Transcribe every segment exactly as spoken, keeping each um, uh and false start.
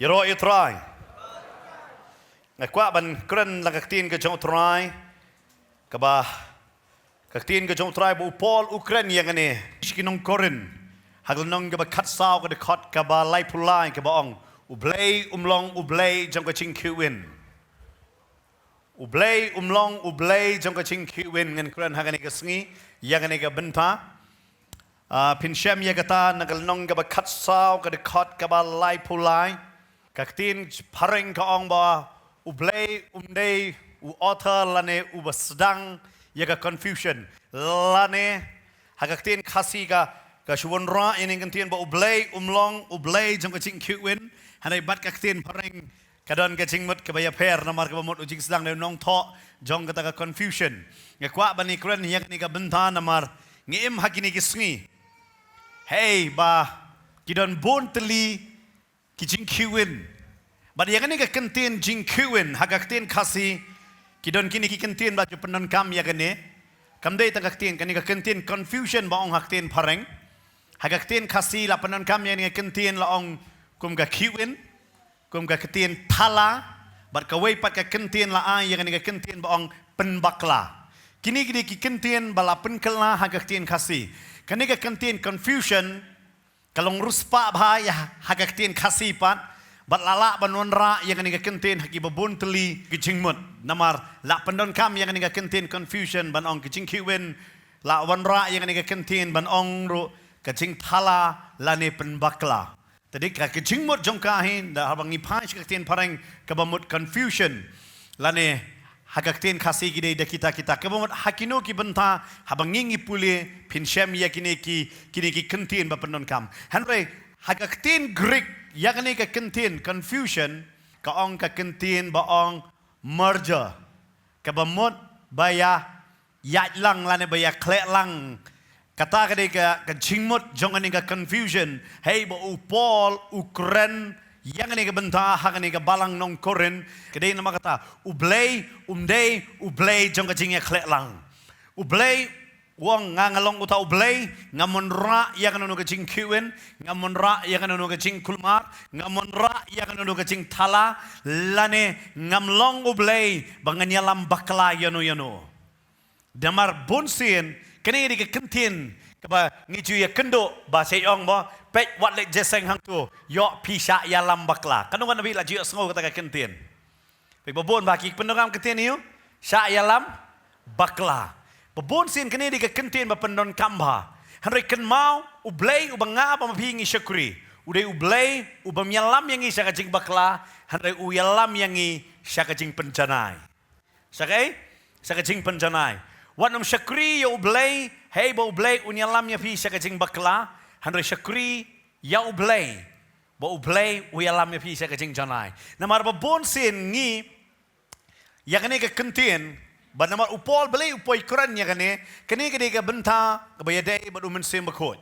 Ïaroh ïa u Trai. Nga kwah ban kren la ka ktien ka jong u Trai. Kaba, ka ktien ka jong u Trai ba u Paul u kren ïa kane sha ki nong Korinth. Ha ka lynnong kaba khatsaw ka dkhot kaba laiphew lai kaba ong, U Blei um long U Blei jong ka jingkhih win. U Blei um long U Blei jong ka jingkhih win. Ngan kren ha kane ka sngi ïa kane ka bynta. Ah, phin shem ïa kata na ka lynnong kaba khatsaw ka dkhot kaba laiphew lai. Ka ktien phareng ka ong ba U Blei um dei u author lane uba sdang ïa ka confusion. Lane ha ka ktien Khasi ka, ka shu wanrah ïa kane ka ktien ba U Blei um long U Blei jong ka jingkhih win. Hynrei bad ka ktien phareng ka don ka jingmut kaba ïapher namar kaba mut u jingsdang dei u nongthoh jong kata ka confusion. Nga kwah ban ïakren ïa kane ka bynta namar ngi im ha kine ki sngi. Hei ba ki don bun tylli ki jingkhih win. Bad ïa kane ka kyntien jingkhih win ha ka ktien Khasi ki don kine ki kyntien ba ju pyndonkam ïa kane. Kam dei tang ka ktien, kane ka kyntien confusion ba ong ha ktien phareng. Ha ka ktien Khasi la pyndonkam ïa kane ka kyntien la ong kum ka khih win, kum ka ktien thala, bad kawei pat ka kyntien la ai ïa kane ka kyntien ba ong pynbakla. Kine ki dei ki kyntien ba la pynkylla ha ka ktien Khasi. Kane ka kyntien confusion ka long riewspah bha ïa ha ka ktien Khasi pat, bad la lah ban wanrah ïa kane ka kyntien ha kiba bun tylli ki jingmut. Namar la pyndonkam ïa kane ka kyntien confusion ban ong ki jingkhih win, la wanrah ïa kane ka kyntien ban ong ruh ka jingthala lane pynbakla. Te dei ka, ka jingmut jong ka hi, da haba ngi phai sha ka ktien phareng kaba mut confusion. Lane ha ka ktien Khasi ki dei da kita kita. Kaba mut ha kino ki bynta haba ngi ngi pule phin shem ïa kine ki, kine ki kyntien ba pyndonkam. Hynrei ha ka ktien Greek ïa kane ka kyntien confusion ka ong ka kyntien ba ong merger. Kaba mut ba ïa ïaid lang lane ba ïa khleh lang. Kata ka dei ka, ka jingmut jong kane ka confusion. Hei ba u Paul u kren ïa kane ka bynta ha kane ka balang nong Korinth. Ka dei namar kata U Blei um dei U Blei jong ka jingïakhleh lang. U Blei u ong nga nga long uta U Blei, ngam wanrah ïa kano kano ka jingkhih win, ngam wanrah ïa kano kano ka jingkulmar, ngam wanrah ïa kano kano ka jingthala, lane ngam long U Blei ba ngan ïalam bakla ïano ïano. Namar bunsien kane ka dei ka kyntien kaba ngi ju ïakynduh ba sha ong mo, peit wat leit jingïaseng hangto, ïoh phi shah ïalam bakla. Katno ngan nabih la ju ïohsngew kata ka kyntien. Peit ba bun ba ki pyndonkam kyntien ïa u shah ïalam bakla. Ba bunsien kane ka dei ka kyntien ba pyndonkam bha. Hynrei kynmaw U Blei uba nga bad ma phi ngi shakri, u dei U Blei ubym ïalam ïa ngi sha ka jingbakla, hynrei u ïalam ïa ngi sha ka jingpynjanai. Sha kaei? Sha ka jingpynjanai. Wat nym shakri ïa U Blei hei ba U Blei un ïalam ïa phi sha ka jingbakla, hynrei shakri ïa U Blei ba U Blei u ïalam ïa phi sha ka jingjanai. Namar ba bunsien ngi ïa kane ka kyntien, bad namar u Paul balei u poi kren ïa kane, kane ka dei ka bynta kaba ïadei bad U Mynsiem Bakhuid.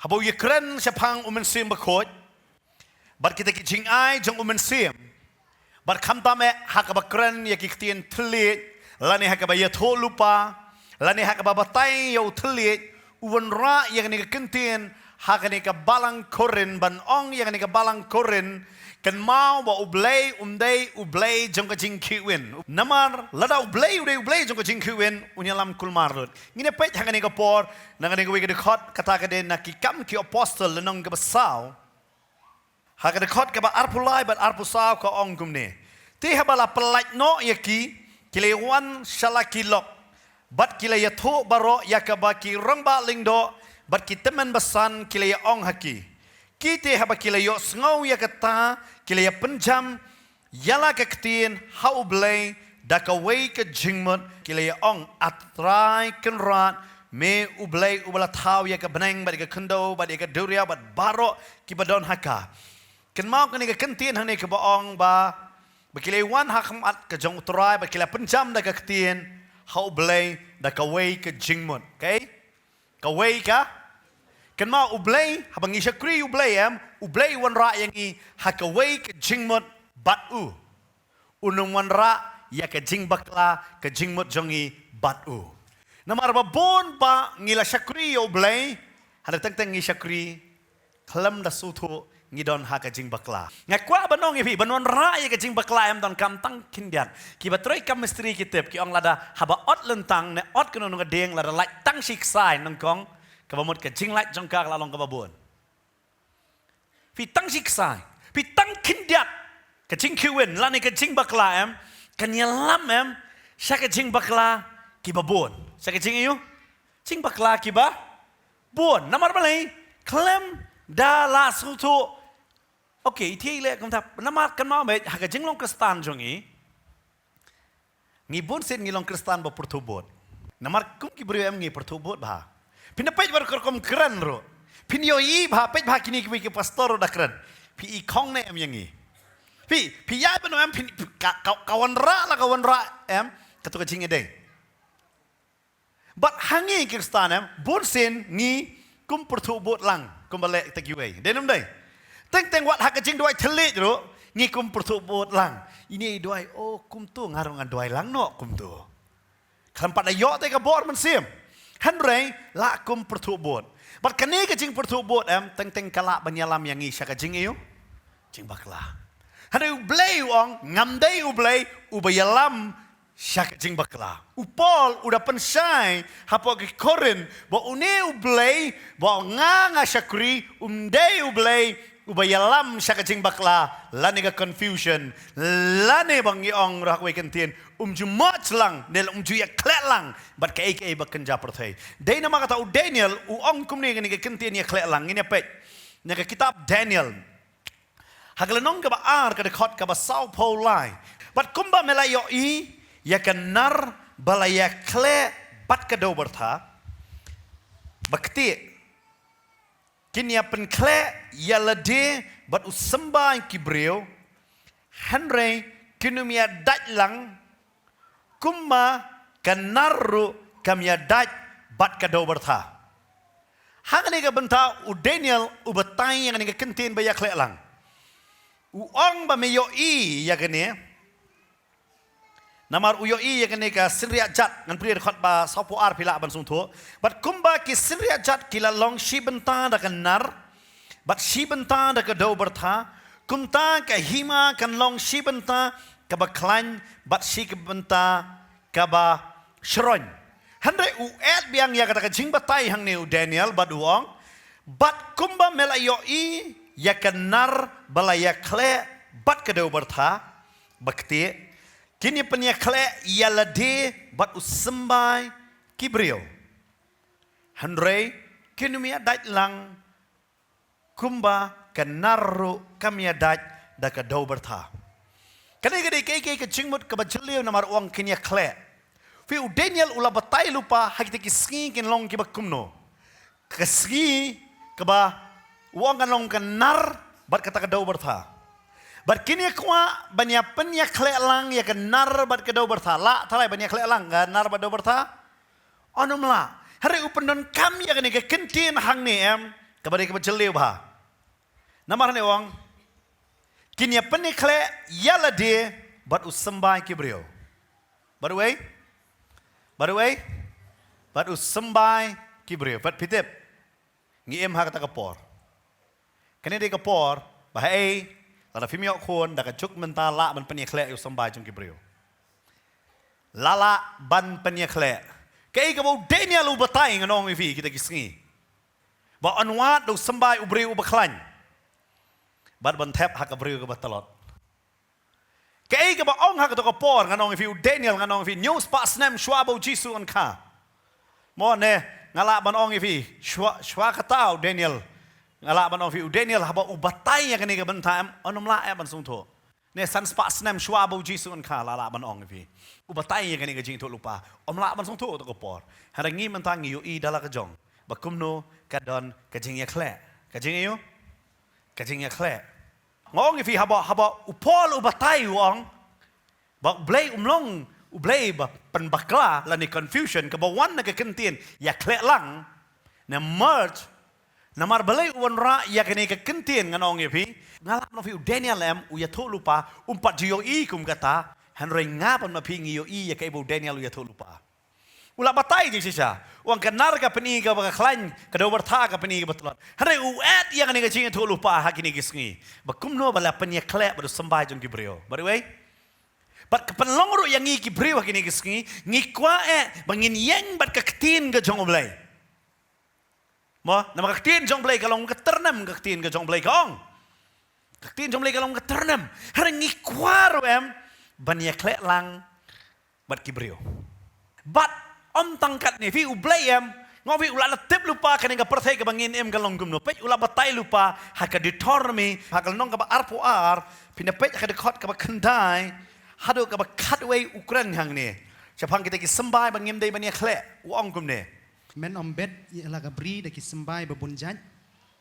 Haba u ïakren shaphang U Mynsiem Bakhuid bad kita ki jingai jong U Mynsiem, bad khamtam eh ha kaba kren ïa ki ktien thylliej, lane ha kaba ïathuh lypa, lane ha kaba batai ïa u thylliej, u wanrah ïa kane ka kyntien ha kane ka balang Korinth, ban ong ïa kane ka balang Korinth, kynmaw ba U Blei um dei U Blei jong ka jingkhih win. Namar lada U Blei u dei U Blei jong ka jingkhih win, un ïalam kulmar lut. Ngin ïa peit ha kane ka por na kane kawei ka dkhot, kata ka dei na Ki Kam ki Apostol lynnong kaba saw, ha ka dkhot kaba arphew lai bad arphew saw ka ong kumne: Te haba la pyllait noh ïa ki, ki la ïawan sha la ki lok, bad ki la ïathuh baroh ïa kaba ki rangbah lyngdoh bad ki tymmen basan ki la ïa-ong ha ki. Ki te haba ki la ïohsngew ïa kata, ki la ïapynjam ïa la ka ktien ha U Blei da kawei ka jingmut, ki la ïa-ong, A Trai Kynrad, me U Blei uba la thaw ïa ka bneng bad ïa ka khyndew bad ïa ka duriaw bad baroh kiba don ha ka. Kynmaw kane ka kyntien hangne kaba ong ba, ba ki la ïawan ha khmat ka jong U Trai bad ki la pynjam da ka ktien ha U Blei da kawei ka jingmut. Kaei? Kawei ka. Kynmaw U Blei, haba ngi shakri U Blei em, U Blei u wanrah ïa ngi ha kawei ka jingmut bad u. Un ym wanrah ïa ka jingbakla ka jingmut jong ngi bad u. Namar ba bun ba ngi la shakri ïa U Blei, hynrei teng teng ngi shakri khlem da sngewthuh ngi don ha ka jingbakla. Nga kwah ban ong ïa phi, ban wanrah ïa ka jingbakla em donkam tang khyndiat. Kiba trei kam mistri ki tip, ki ong lada haba ot lyntang ne ot kano kano ka dieng, lada lait tang shi ksai nyngkong, kaba mut ka jinglait jong ka ka la long kaba bun. Phi tang shi ksai, phi tang khyndiat, ka jingkhih win lane ka jingbakla em kan ïalam em sha ka jingbakla kiba bun. Sha ka jing-, ïa u, jingbakla kiba bun. Namar balei? Khlem da la sngewthuh. Okay, i thied leh kumta. Namar kynmaw beit, ha ka jinglong Khristan jong ngi, ngi bun sien ngi long Khristan ba pyrthuh bud. Namar kum ki briew em ngi pyrthuh bud bha. Phin da peit bad ka rukom kren ruh, phin ïohi bha, peit bha kine kiwei ki pastor ruh da kren. Phi i khong ne em ïa ngi? Phi, phi ïai ban ong em, phin, ka, ka, ka wanrah la ka wanrah em, kato ka jingïadei. Bad ha ngi Khristan em, bun sien ngi kum pyrthuh bud lang kumba leh kita kiwei. Dei ne ym dei? Teng teng wat ha ka jingduwai thylliej ruh ngi kum pyrthuh bud lang. Ine i duwai, oh kumto, nga ruh ngan duwai lang noh kumto. Khlem pat da ïoh te ka bor mynsiem. Hynrei la kum pyrthuh bud. Bad kane ka jingpyrthuh bud em, teng teng ka lah ban ïalam ïa ngi sha ka jing-, ïa u, jingbakla. Hynrei U Blei u ong, ngam dei U Blei uba ïalam sha ka jingbakla. U Paul u da pynshai hapoh ki Korinth ba une U Blei ba nga nga shakri, um dei U Blei uba ïalam sha ka jingbakla lane ka confusion, lane ba ngi ong ruh ha kawei ka kyntien, um ju merge lang ne um ju ïakhleh lang bad kaei kaei ba kynja pyrthei. Dei namar kata u Daniel u ong kumne, kane ka kyntien ïakhleh lang, ngin ïa peit na ka kitab Daniel, ha ka lynnong kaba ar, ka dkhot kaba sawphew lai. Bad kumba me la ïohi ïa ka nar ba la ïakhleh bad ka dew byrtha, ba ktieh, kin ïa pynkhleh ïa lade bad u symbai ki briew, hynrei kin ym ïa dait lang, kumba ka nar ruh kam ïa dait bad ka dew byrtha. Ha kane ka bynta u Daniel u batai ïa kane ka kyntien ba ïakhleh lang. U ong ba me ïohi ïa kane, namar u ïohi ïa kane ka synriah jat, ngan pule dkhot ba sawphew ar phi lah ban sngewthuh. Bad kumba ki synriah jat ki la long shi bynta da ka nar bad shi bynta da ka dew byrtha, kumta ka hima kan long shi bynta kaba khlaiñ bad shi bynta kaba shroiñ. Hynrei u et biang ïa kata ka jingbatai hangne u Daniel bad u ong, bad kumba me la ïohi ïa ka nar ba la ïakhleh bad ka dew byrtha, ba ktieh, kin ïa pynïakhleh ïa lade bad u symbai ki briew, hynrei kin ym ïa dait lang, kumba ka nar ruh kam ïa dait da ka dew byrtha. Kane ka dei kaei kaei ka jingmut kaba jylliew namar u ong kin ïakhleh. Phi, u Daniel u la batai lypa ha kita ki sngi kin long kiba kumno. Ka sngi kaba u ong kan long ka nar bad kata ka dew byrtha. Bad kin ïa kwah ban ïa pynïakhleh lang ïa ka nar bad ka dew byrtha. Lah tharai ban ïakhleh lang ka nar bad dew byrtha? Yn ym lah. Hynrei u pyndonkam ïa kane ka kyntien hangne em, kaba dei kaba jylliew bha. Namar hangne u ong, kin ïa pynïakhleh ïa lade bad u symbai ki briew. Bad uei? Bad uei? Bad u symbai ki briew. Bad phi tip, ngi im ha kata ka por. Kane dei ka por ba haei, lada phim ïoh khun, da ka juk mynta lah ban pynïakhleh ïa u symbai jong ki briew. La lah ban pynïakhleh. Kaei kaba u Daniel u batai, ngan ong ïa phi, kita ki sngi, ba yn wad da u symbai u briew uba khlaiñ bad ban thep ha ka briew kaba tlot. Kaei kaba ong ha kato ka por, ngan ong ïa phi, u Daniel, ngan ong ïa phi, hynñiew spah snem shuwa ba u Jisu un kha. Mo ne, nga lah ban ong ïa phi, shuwa, shuwa kata u Daniel. Nga lah ban ong ïa phi, u Daniel haba u batai ïa kane ka bynta em, yn ym lah eh ban sngewthuh. Ne, san spah snem shuwa ba u Jisu un kha, la lah ban ong ïa phi, u batai ïa kane ka jingïathuhlypa. Ym lah ban sngewthuh kato ka por. Hynrei ngi mynta ngi ïohi da la ka jong ba kumno ka don ka jingïakhleh. Ka jingïa-, ka jingïakhleh. Nga ong ïa phi, haba, haba u Paul u batai, u ong ba U Blei um long U Blei ba pynbakla lane confusion, kaba wan na ka kyntien ïakhleh lang, na merge. Namar balei u wanrah ïa kane ka kyntien, ngan ong ïa phi, nga lah ban ong ïa phi, u Daniel em u ïathuhlypa, um pat ju ïohi kum kata, hynrei nga bad ma phi ngi ïohi ïa kaei ba u Daniel u ïathuhlypa. U la batai jingshisha. U ong ka nar ka pyni kaba khlaiñ, ka dewbyrtha ka pyni kaba tlot. Hynrei u et ïa kane ka jingïathuhlypa ha kine ki sngi. Ba kumno ba la pynïakhleh bad u symbai jong ki briew. Bad wei. Bad ka pynlong ruh ïa ngi ki briew ha kine ki sngi, ngi kwah eh ba ngin ïeng bad ka ktien ka jong U Blei. Mo, namar ka ktien jong Blei ka long ka tyrnem, ka ktien ka jong Blei ka ong. Ka ktien jong Blei ka long ka tyrnem. Hynrei ngi kwah ruh em ban ïakhleh lang bad ki briew. Bad ym tang katne, phi, U Blei em, nga ong phi, u la tip lypa kane ka pyrthei kaba ngin im ka long kumno. Peit, u la batai lypa ha ka Deuteronomy, ha ka lynnong kaba arphew ar, phin da peit ha ka dkhot kaba khyndai haduh kaba khatwei u kren hangne. Shaphang kita ki symbai ba ngim dei ban ïakhleh, u ong kumne. Men ym bet ïa la ka bri da ki symbai ba bun jait,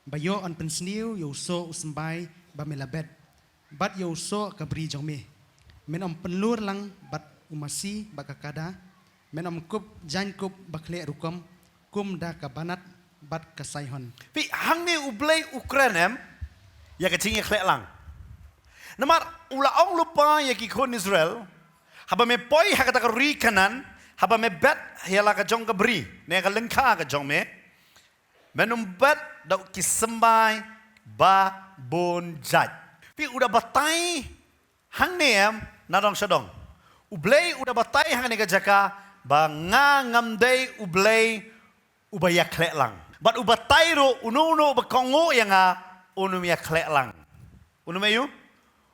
ba ïoh yn pynsniew ïa u soh u symbai ba me la bet, bad ïa u soh ka bri jong me. Men ym pynlur lang bad u masi bad ka kada. Men ym kup jaiñkup ba khleh rukom, kum da ka Baanat bad ka Saihon. Phi, hangne U Blei u kren em ïa ka jingïakhleh lang. Namar u la ong lypa ïa ki khun Israel, haba me poi ha kata ka ri Kanaan, haba me bet ïa la ka jong ka bri, ne ka lyngkha ka jong me, men ym bet da ki symbai ba bun jait. Phi, u da batai hangne em, na dong sha dong. U Blei u da batai hangne ka jaka ba nga ngam dei U Blei uba ïakhleh lang. Bad u batai ruh, uno uno ba kohnguh ïa nga, un ym ïakhleh lang. Un ym ïa u?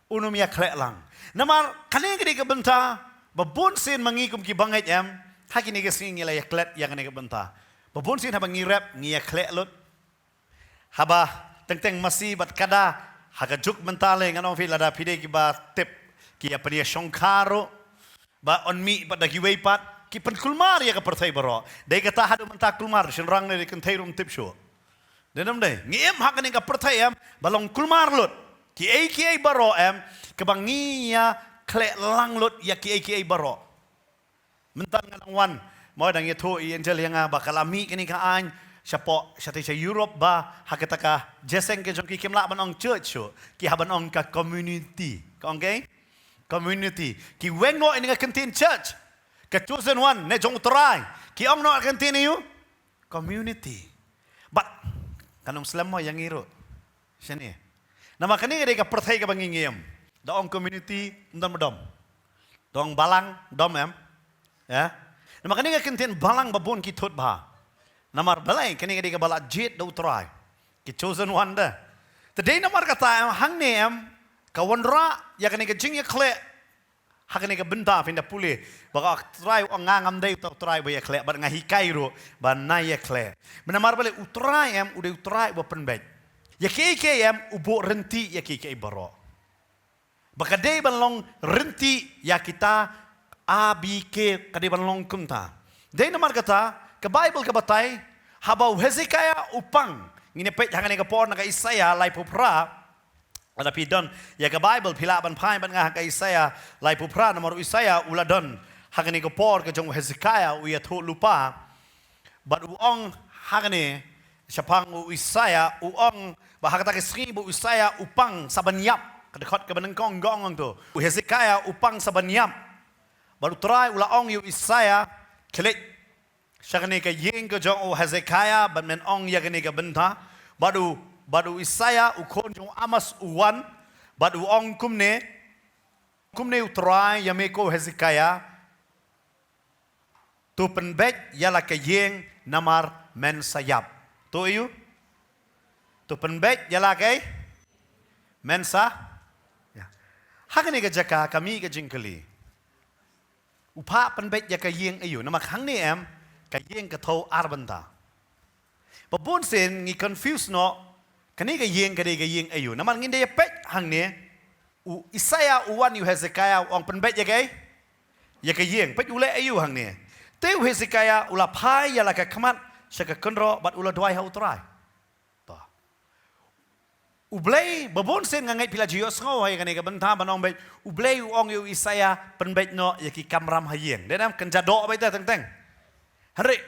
Un ym ïakhleh lang. Namar kane ka dei ka bynta ba bun sien ma ngi kum ki bangeit em, ha kine ki sngi ngi la ïaklet ïa kane ka bynta. Ba bun sien haba ngi rep ngi ïakhleh lut. Haba teng teng masi bad kada, ha ka juk mynta lei ngan ong phi, lada phi dei kiba tip, ki ïa pynïashongkha ruh, ba yn mih bad da kiwei pat, ki pynkulmar ïa ka pyrthei baroh. Dei kata haduh mynta kulmar, shynrang ne dei kynthei ruh ym tip shuh. Dei ne ym dei, ngi im ha kane ka pyrthei em ba long kulmar lut. Kiei kiei baroh em, kaba ngi ïakhleh lang lut ïa kiei kiei baroh. Mynta nga dang wan, mo, dang ïathuh i Angel ïa nga ba ka la mih kane ka aiñ shapoh, shatei sha Europe ba, ha kata ka jingïaseng ka jong ki kim lah ban ong church shuh, ki hap ban ong ka community. Ka ong kaei? Community. Ki weng noh ïa kane ka kyntien church. Ka chosen one, ne jong U Trai. Ki ong noh ka kyntien aïu? Community. Bad kan ym slem mo ïa ngi ruh. Shane. Namar kane ka dei ka pyrthei kaba ngi im. Da ong community, ym don ba dom. Da ong balang, dom em. Ïa. Namar kane ka kyntien balang ba bun ki thut bha. Namar balei, kane ka dei kaba la jied da U Trai. Ki chosen one da. Te dei namar kata em, hangne em, ka wanrah ïa kane ka jingïakhleh. Ha kane ka bynta phin da pule ba ka Trai u ong, nga ngam dei uta u Trai ba ïakhleh, bad nga hikai ruh ba nai ïakhleh. Namar balei? U Trai em u dei U Trai uba pynbeit. Ïa kiei kiei em u buh rynti ïa kiei kiei baroh. Ba ka dei ban long rynti ïa kita, A B K, ka dei ban long kumta. Dei namar kata ka Baibl ka batai, haba u Hezekiah u pang, ngin ïa peit ha kane ka por na ka Isaïah laiphew phra. Lada phi don ïa ka Baibl, phi lah ban phai bad nga ha ka Isaïah laiphew phra, namar u Isaïah u la don ha kane ka por ka jong u Hezekiah u ïathuhlypa. Bad u ong ha kane, shaphang u Isaïah, u ong ba ha kata ka sngi ba u Isaïah u pang sa ban ïap, ka dkhot kaba nyngkong ka ong hangto. U Hezekiah u pang sa ban ïap. Bad U Trai u la ong ïa u Isaïah, khie leit sha kane ka ïing ka jong u Hezekiah, bad men ong ïa kane ka bynta. Bad u, bad u Isaïah u khun jong u Amoz u wan, bad u ong kumne, kumne U Trai ïa me ko Hezekiah, to pynbeit ïa la ka ïing namar men sa ïap. To aïu? To pynbeit ïa la ka, men sa, ïa. Ha kane ka jaka ka mih ka jingkylli. U phah pynbeit ïa ka ïing aïu? Namar hangne em, ka ïing ka thew ar bynta. Ba bun sien ngi confuse noh, kane ka ïing ka dei ka ïing aïu? Namar ngin da ïa peit hangne, u Isaïah u wan ïa u Hezekiah u ong pynbeit ïa ka, ïa ka ïing. Peit u leh aïu hangne. Te u Hezekiah u la phai ïa la ka khmat sha ka kynroh bad u la duwai ha U Trai. To. U Blei, ba bun sien nga ngeit phi la ju ïohsngew ha ïa kane ka bynta ban ong beit, U Blei u ong ïa u Isaïah pynbeit noh ïa ki kamram ha ïing. Dei ne em? Kynja doh beit te teng teng. Hynrei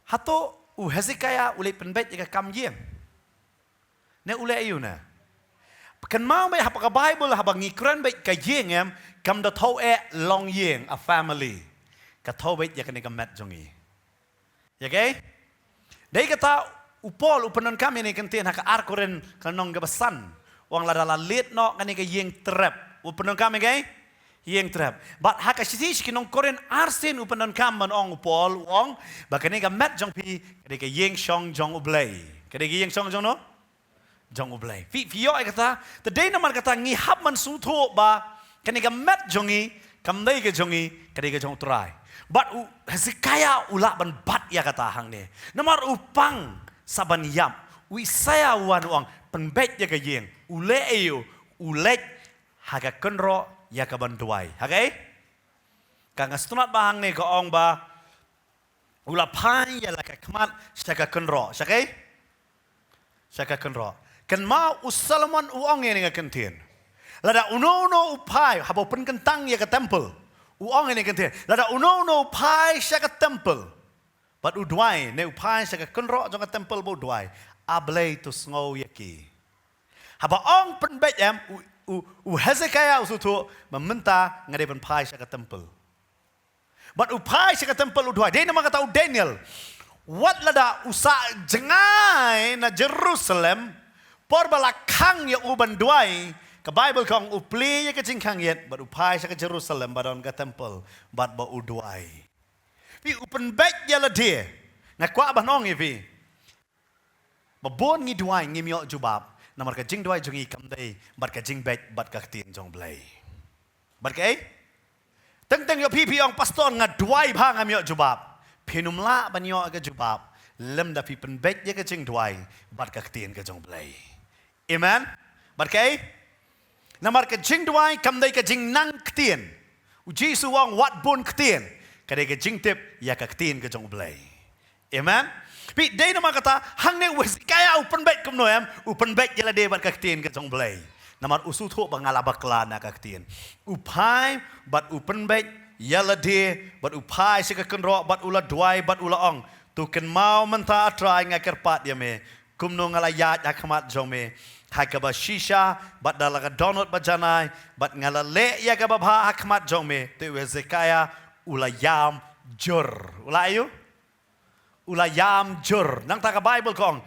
hato u Hezekiah u leit pynbeit ïa ka kam ïing? Ne u leh aïu ne? Kynmaw beit haba ka Baibl haba ngi kren beit ka ïing em, kam da thew eh long ïing, a family. Ka thew beit ïa kane ka met jong ngi. Ya kei? Dei kata u Paul u pyndonkam ïa kane ka ktien ha ka ar Korinth ka lynnong kaba san. U ong lada la leit noh kane ka ïing trep. U pyndonkam ïa kei? Ïing trep. Bad ha ka shithi sha ki nong Korinth arsien u pyndonkam ban ong u Paul u ong ba kane ka met jong phi ka dei ka ïing shong jong U Blei. Ka dei ka ïing shong jong no? Jong U Blei. Phi, phi ïoh ïa kata, te dei namar kata ngi hap ban sngewthuh ba kane ka met jong ngi kam dei ka jong ngi, ka dei ka jong U Trai. Bad u Hezekiah u lah ban bat ïa kata hangne. Namar u pang sa ban ïap, u Isaiah u wan u ong pynbeit ïa ka ïing, u leh aïu, u leit ha ka kynroh ïa ka ban duwai. Ha kei? Ka nga sngewtynnat ba hangne ka ong ba u la phai ïa la ka khmat sha ka kynroh. Sha kei? Sha ka kynroh. Kynmaw u Solomon u ong ïa kane ka ktien. Lada uno uno u phai, haba u pynkyntang ïa ka temple. U ong ïa kane ka ktien. Lada uno uno u phai sha ka temple. Bad u duwai, ne u phai sha ka kynroh jong ka temple ba u duwai. A Blei to sngew ïa ki. Haba ong pynbeit em, u, u, u Hezekiah u sngewthuh, ba mynta nga dei ban phai sha ka temple. Bad u phai sha ka temple u duwai. Dei namar kata u Daniel. Wat lada u sah jngai na Jerusalem, por ba la khang ïa u ban duwai, ka Bible ka ong u plie ïa ka jingkhang ïit, bad u phai sha ka Jerusalem, ba don ka temple, bad ba u duwai. Phi u pynbeit ïa lade. Nga kwah ban ong ïa phi. Ba bun ngi duwai ngim ïoh jubab. Namar ka jingduwai jong ngi kam dei bad ka jingbeit bad ka ktien jong Blei. Bad kaei? Teng teng ïoh phi phi ong pastor nga duwai bha ngam ïoh jubab. Phin ym lah ban ïoh ka jubab lymda phi pynbeit ïa ka jingduwai bad ka ktien ka jong Blei. Amen. Bad kaei? Namar ka jingduwai kam dei ka jingnang ktien. U Jisu u ong wat bun ktien. Ka dei ka jingtip ïa ka ktien ka jong U Blei. Amen. Phi dei namar kata hangne u Hezekiah u pynbeit kumno em, u pynbeit ïa lade bad ka ktien ka jong U Blei. Namar u sngewthuh ba nga la bakla na ka ktien. U phai bad u pynbeit ïa lade bad u phai sha ka kynroh bad u la duwai bad u la ong, to kynmaw mynta A Trai nga kyrpad ïa me. Kumno nga la ïaid ha khmat jong me ha kaba shisha, bad da la ka dohnud ba janai, bad nga la leh ïa kaba bha ha khmat jong me. Te u Hezekiah u la ïam jur. U la aïu? U la ïam jur. Nangta ka Bible ka ong,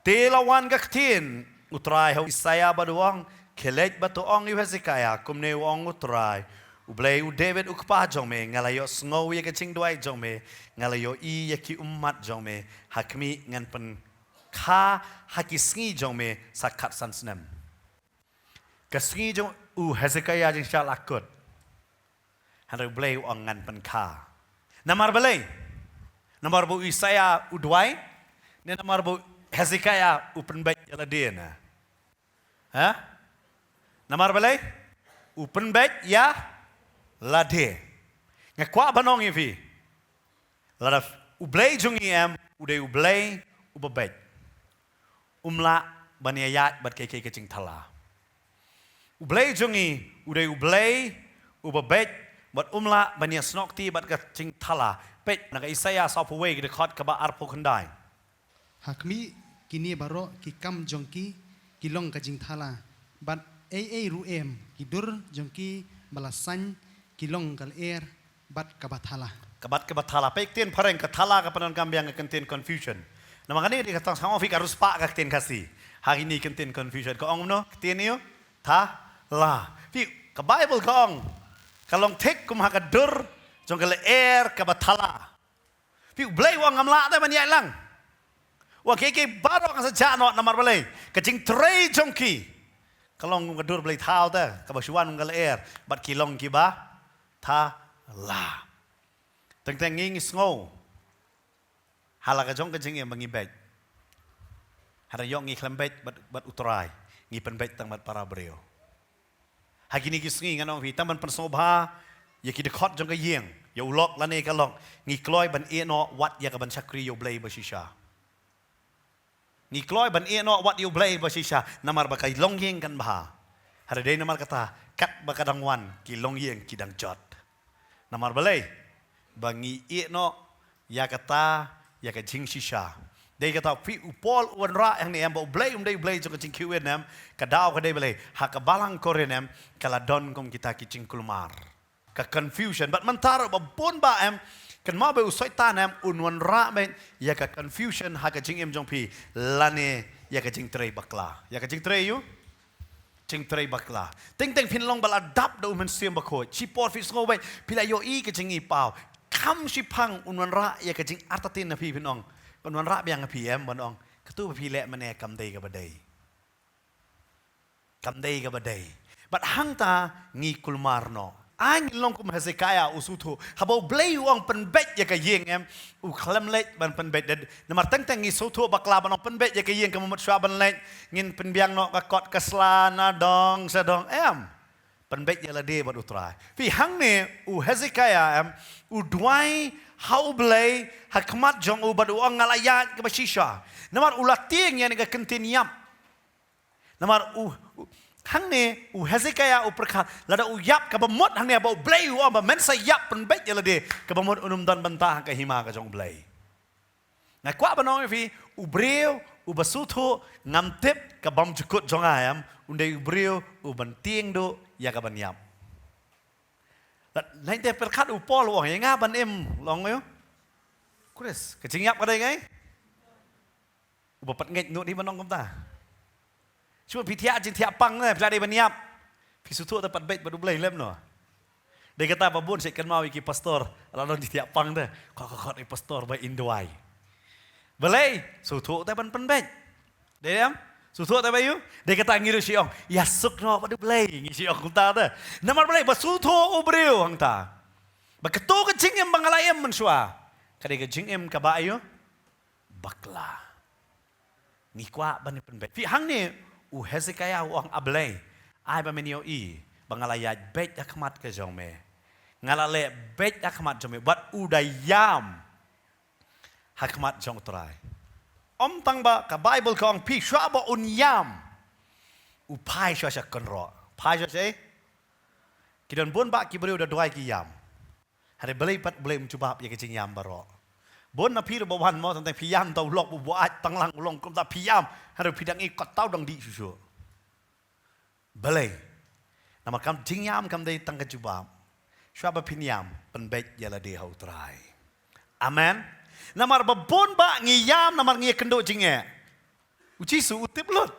te la wan ka ktien U Trai ha u Isaiah bad u ong, khie leit bad to ong ïa u Hezekiah, kumne u ong U Trai U Blei, u David u kpa jong me, nga la ïohsngew ïa ka jingduwai jong me, nga la ïohi ïa ki ummat jong me. Ha khmih, ngan pyn kha ha ki sngi jong me sa khatsan snem. Ka sngi jong u Hezekiah jingshah la kut. Hynrei U Blei u ong ngan pynkha. Namar balei? Namar ba u Isaiah u duwai, ne namar ba u Hezekiah u pynbeit ïa lade na? Ha? Namar balei? U pynbeit ïa lade. Nga kwah ban ong ïa phi. Lada U Blei jong ngi em, u dei U Blei uba beit. Um lah ban ïaid bad kaei kaei ka jingthala. U Blei jong ngi u dei U Blei uba beit, bad um lah ban ïasnoh kti bad ka jingthala. Peit na ka Isaiah sawphew wei, ka dkhot kaba arphew khyndai. Ha khmih, kine baroh ki kam jong ki, ki long ka jingthala. Bad ei ei ruh em, ki dur jong ki ba la saiñ, ki long ka lyer bad kaba thala. Ka bad kaba thala. Peit ktien phareng, ka thala ka pyndonkam biang ka ktien confusion. Namar kane ka dei ka tang sngewbha phi ka riewspah ka ktien Khasi. Ha kine ki ktien confusion. Ka ong kumno? Ktien ïa u? Thala. Phi, ka Bible ka ong, ka long thik kum ha ka dur jong ka lyer kaba thala. Phi, U Blei u ong ngam lah te ban ïaid lang. U ong kiei kiei baroh ngan sa jah noh, namar balei? Ka jingtrei jong ki ka long kum ka dur Blei thaw te, kaba shu wan kum ka lyer, bad ki long kiba thala. Teng teng ngi ngi sngew ha la ka jong ka jingim ba ngi beit. Hynrei ïoh ngi khlem beit bad, bad U Trai, ngi pynbeit tang bad para briew. Ha kine ki sngi ngan ong phi, tang ban pynsngewbha ïa ki dkhot jong ka ïing, ïa u lok lane ka lok, ngi kloi ban ïehnoh wat ïa ka ban shakri ïa U Blei ba shisha. Ngi kloi ban ïehnoh wat ïa U Blei ba shisha, namar ba ka longïing kan bha. Hynrei dei namar kata, katba ka dang wan, ki longïing ki dang jot. Namar balei? Ba ngi ïehnoh ïa kata, ïa ka jingshisha. Dei kata phi, u Paul u wanrah hangne em ba U Blei um dei U Blei jong ka jingkhih win em, ka daw ka dei balei? Ha ka balang Korinth em, ka la don kum kita ki jingkulmar. Ka confusion. Bad mynta ruh ba bun ba em, Kynmaw ba u Soitan em un wanrah beit ïa ka confusion ha ka jingim jong phi, lane ïa ka jingtrei bakla. Ïa ka jingtrei ïa u? Jingtrei bakla. Teng teng phin long ba la dap da u Mynsiem Bakhuid. Shipor phi sngew beit, phi la ïohi ka jingïohi paw. Kham shiphang un wanrah ïa ka jingartatien na phi, phin ong. Un wanrah biang ha phi em, ban ong. Katu ba phi leh mynne kam dei kaba dei. Kam dei kaba dei. Bad hangta ngi kulmar noh. Ai ngin long kum Hezekiah u sngewthuh. Haba u Blei u ong pynbeit ïa ka ïing em, u khlem leit ban pynbeit de. Namar teng teng ngi sngewthuh bakla ban ong pynbeit ïa ka ïing, ka mut shuwa ban leit ngin pynbiang noh ka kot ka sla na dong sha dong em. Pynbeit ïa lade bad u Trai. Phi, hangne u Hezekiah em, u duwai ha u Blei ha khmat jong u bad u ong nga la ïaid kaba shisha. Namar u la tieng ïa kane ka kyntien ïap. Namar u, u, hangne u Hezekiah u pyrkhat, lada u ïap kaba mut hangne ba u Blei u ong ba men sa ïap pynbeit ïa lade, kaba mut un ym don bynta ha ka hima ka jong u Blei. Nga kwah ban ong ïa phi, u briew uba sngewthuh, ngam tip ka bym jukut jong nga em, un dei u briew uban tieng duh ïa kaban ïap. Lada, lada te pyrkhat u Paul u ong ïa nga ban im long ïa u Khrist. Ka jingïap ka dei ngai? Uba pat ngeit noh dei ban ong kumta. Shu phi thiah jingthiah pang ne, phi la dei ban ïap. Phi sngewthuh te pat beit bad u Blei lem noh. Dei kata ba bun shu kynmaw ïa ki pastor, la don jingthiah pang te. Khot khot khot ïa pastor ba in duwai. Balei, sngewthuh te ban pynbeit. Dei em? Sngewthuh te ba ïoh. Dei kata ngi ruh shu ong, ïa suk noh bad u Blei, ngi shu ong kumta te. Namar balei, ba sngewthuh u briew hangta. Ba katu ka jingim ba nga la im mynshuwa, ka dei ka jingim kaba ïoh bakla. Ngi kwah ban pynbeit. Phi, hangne u Hezekiah u ong, A Blei, ai ba men ïohi ba nga la ïaid beit ha khmat ka jong me. Nga la leh beit ha khmat jong me. Bad u da ïam ha khmat jong u Trai. Ym tang ba ka Bible ka ong phi, shuwa ba un ïam, u phai shuwa sha kynroh. Phai shuwa sha ei? Ki don bun bah ki briew da duwai ki ïam. Hynrei balei pat u Blei um jubab ïa ka jingïam baroh? Bun na phi ruh ba wan mo, tang tang phi ïam, tang u lok u buaid tang lang u long kumta, phi ïam. Hynrei phi dang i kot tau dang dih shuh shuh. Balei? Namar kam, jingïam kam dei tang ka jubab. Shuwa ba phin ïam, pynbeit ïa lade ha u Trai. Amen. Namar ba bun bah ngi ïam namar ngi ïakynduh jingeh. U Jisu u tip lut.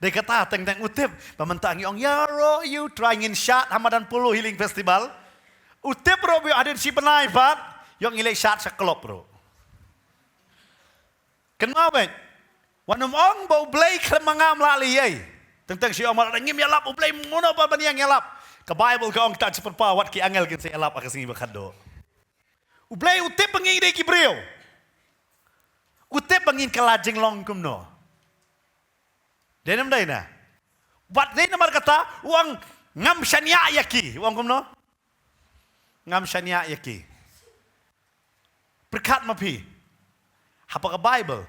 Dei kata teng teng u tip ba mynta ngi ong ïaroh ïa u Trai, ngin shad ha Madan Polo Healing Festival. U tip ruh ba ïoh hadien shi bnai pat ïoh ngi leit shad sha club ruh. Kynmaw beit. Wat nym ong ba u Blei khlem ma nga ym lah leh ei. Teng teng shu ong ma lada ngim ïalap u Blei mano pat ban ïeng ïalap. Ka Bible ka ong, kata jingpyrpa, wat ki angel kin sa ïalap ha ka sngi ba khatduh. U Blei u tip ba ngi dei ki briew. U tip ba ngin kylla jinglong kumno. Dei ne ym dei ne? Wat dei namar kata u ong ngam shaniah ïa ki. U ong kumno? Ngam shaniah ïa ki. Pyrkhat ma phi. Hapoh ka Bible,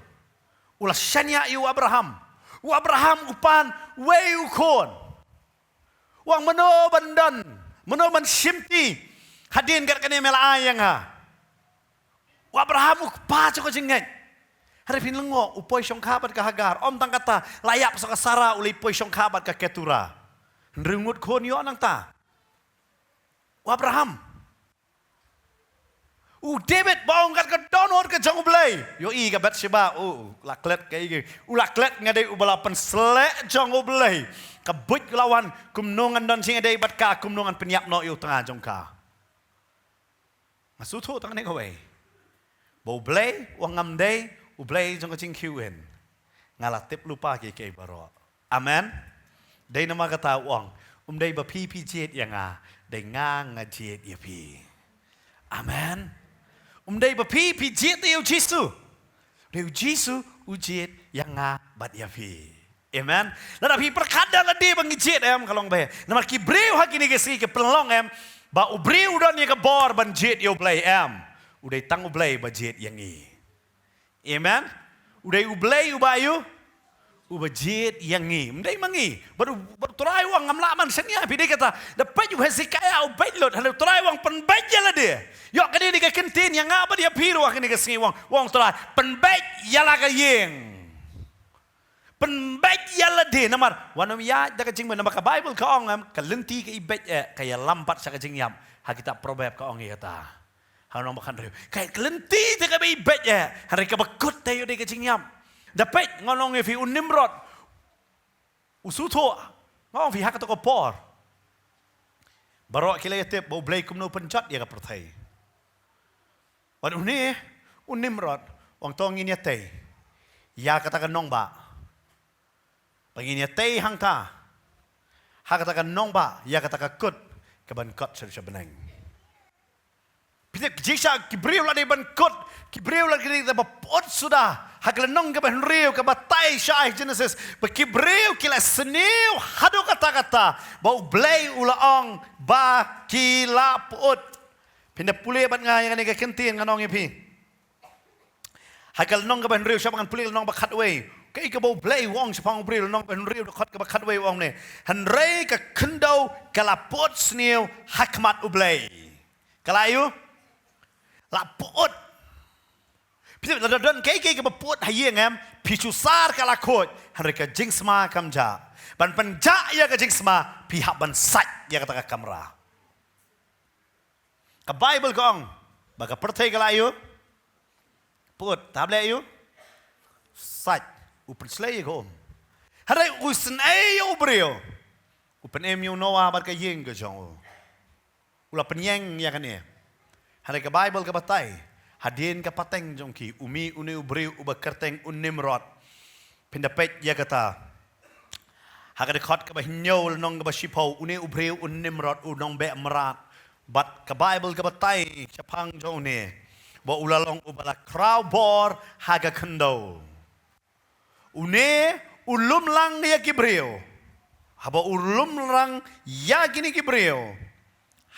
u la shaniah ïa u Abraham. U Abraham u pan wei u khun. U ong mano ban don, mano ban shimti hadien kat kane me la ai ïa nga. U Abraham u kpa jong ka jingngeit. Hynrei phin lyngngoh, u poi shongkha bad ka Hagar. Ym tang kata, la ïap sa ka Sara, u leit poi shongkha bad ka Ketura. Hynriew ngut khun ïoh nangta. U Abraham. U David ba ong kat ka dohnud ka jong u Blei. Ïohi ka Bathsheba, u la klet kaei kaei. U la klet, nga dei uba la pynsleh jong u Blei. Ka buit ka la wan, kumno ngan don jingïadei bad ka, kumno ngan pynïap noh ïa u tnga jong ka. Nga sngewthuh tang ne kawei. Ba u Blei u ong ngam dei u Blei jong ka jingkhih win. Nga la tip lypa kiei kiei baroh. Amen. Dei namar kata u ong, um dei ba phi phi jied ïa nga, dei nga nga jied ïa phi. Amen. Um dei ba phi phi jied ïa u Jisu. Dei u Jisu u jied ïa nga bad ïa phi. Amen. Lada phi pyrkhat da lade ba ngi jied, em, ka long ba, namar ki briew ha kine ki sngi ki pynlong, em, ba u briew u don ïa ka bor ban jied ïa u Blei, em. U dei tang u Blei ba jied ïa ngi. Amen. U dei u Blei uba ïoh, uba jied ïa ngi. Ym dei ma ngi. Bad u, bad u Trai u ong ngam lah ban shaniah ïa phi, dei kata. Da peit u Hezekiah u beit lut, hynrei u Trai u ong pynbeit ïa lade. Ïoh kane dei ka kyntien ïa nga bad ïa phi ruh ha kine ki sngi, u ong, u ong u Trai, pynbeit ïa la ka ïing. Pynbeit ïa lade namar wat nym ïaid da ka jingmut, namar ka Bible ka ong, em, ka lynti ka ibeit eh ka ïalam pat sha ka jingïap. Ha kitab Proverb ka ong ïa kata. Nga ong ba khathynriew. Ka lynti te kaba i beit eh. Hynrei kaba kut te ïoh dei ka jingïap. Da peit nga ong ïa phi u Nimrod. U sngewthuh. Nga ong phi ha kato ka por. Baroh ki la ïatip ba U Blei kumno u pynjot ïa ka pyrthei. Bad une u Nimrod u ong to ngin ïatei ïa kata ka nongbah. Ba ngin ïatei hangta ha kata ka nongbah ïa kata ka kut kaban kot sha sha bneng. Phi tip jingshisha ki briew la dei ban kut, ki briew la dei ban pyut suda. Ha ka lynnong kaba hynriew ka batai sha ha Genesis ba ki briew ki la sniew haduh katta katta ba U Blei u la ong ba ki la pyut. Phin da pule bad nga ïa kane ka kyntien ngan ong ïa phi. Ha ka lynnong kaba hynriew, sha ba ngan pule lynnong ba khatwei. Kaei kaba U Blei u ong shaphang u briew, lynnong ba hynriew dkhot kaba khatwei u ong ne. Hynrei ka khyndew ka la pyut sniew ha khmat U Blei. Ka la ïoh? La pyut. Phi tip lada don kaei kaei kaba pyut ha ïing em, phi shu sar ka la khuid, hynrei ka jingsma kam jah. Ban pynjah ïa ka jingsma, phi hap ban sait ïa kata ka kamra. Ka Baibl ka ong ba ka pyrthei ka la ïoh pyut, te hap leh ïoh sait. U pynshlei ïa ka um. Hynrei u isynei ïa u briew. U pynim ïa u Noah bad ka ïing ka jong u. U la pynïeng ïa kane. Hynrei ka Baibl ka batai hadien ka pateng jong ki, u mih une u briew uba kyrteng u Nimrod. Phin da peit ïa kata ha ka dkhot kaba hynñiew lynnong kaba shiphew, une u briew u Nimrod u nongbeh mrad. Bad ka Baibl ka batai shaphang jong une ba u la long uba la khraw bor ha ka khyndew. Une u lum lang ïa ki briew. Haba u lum lang ïa kine ki briew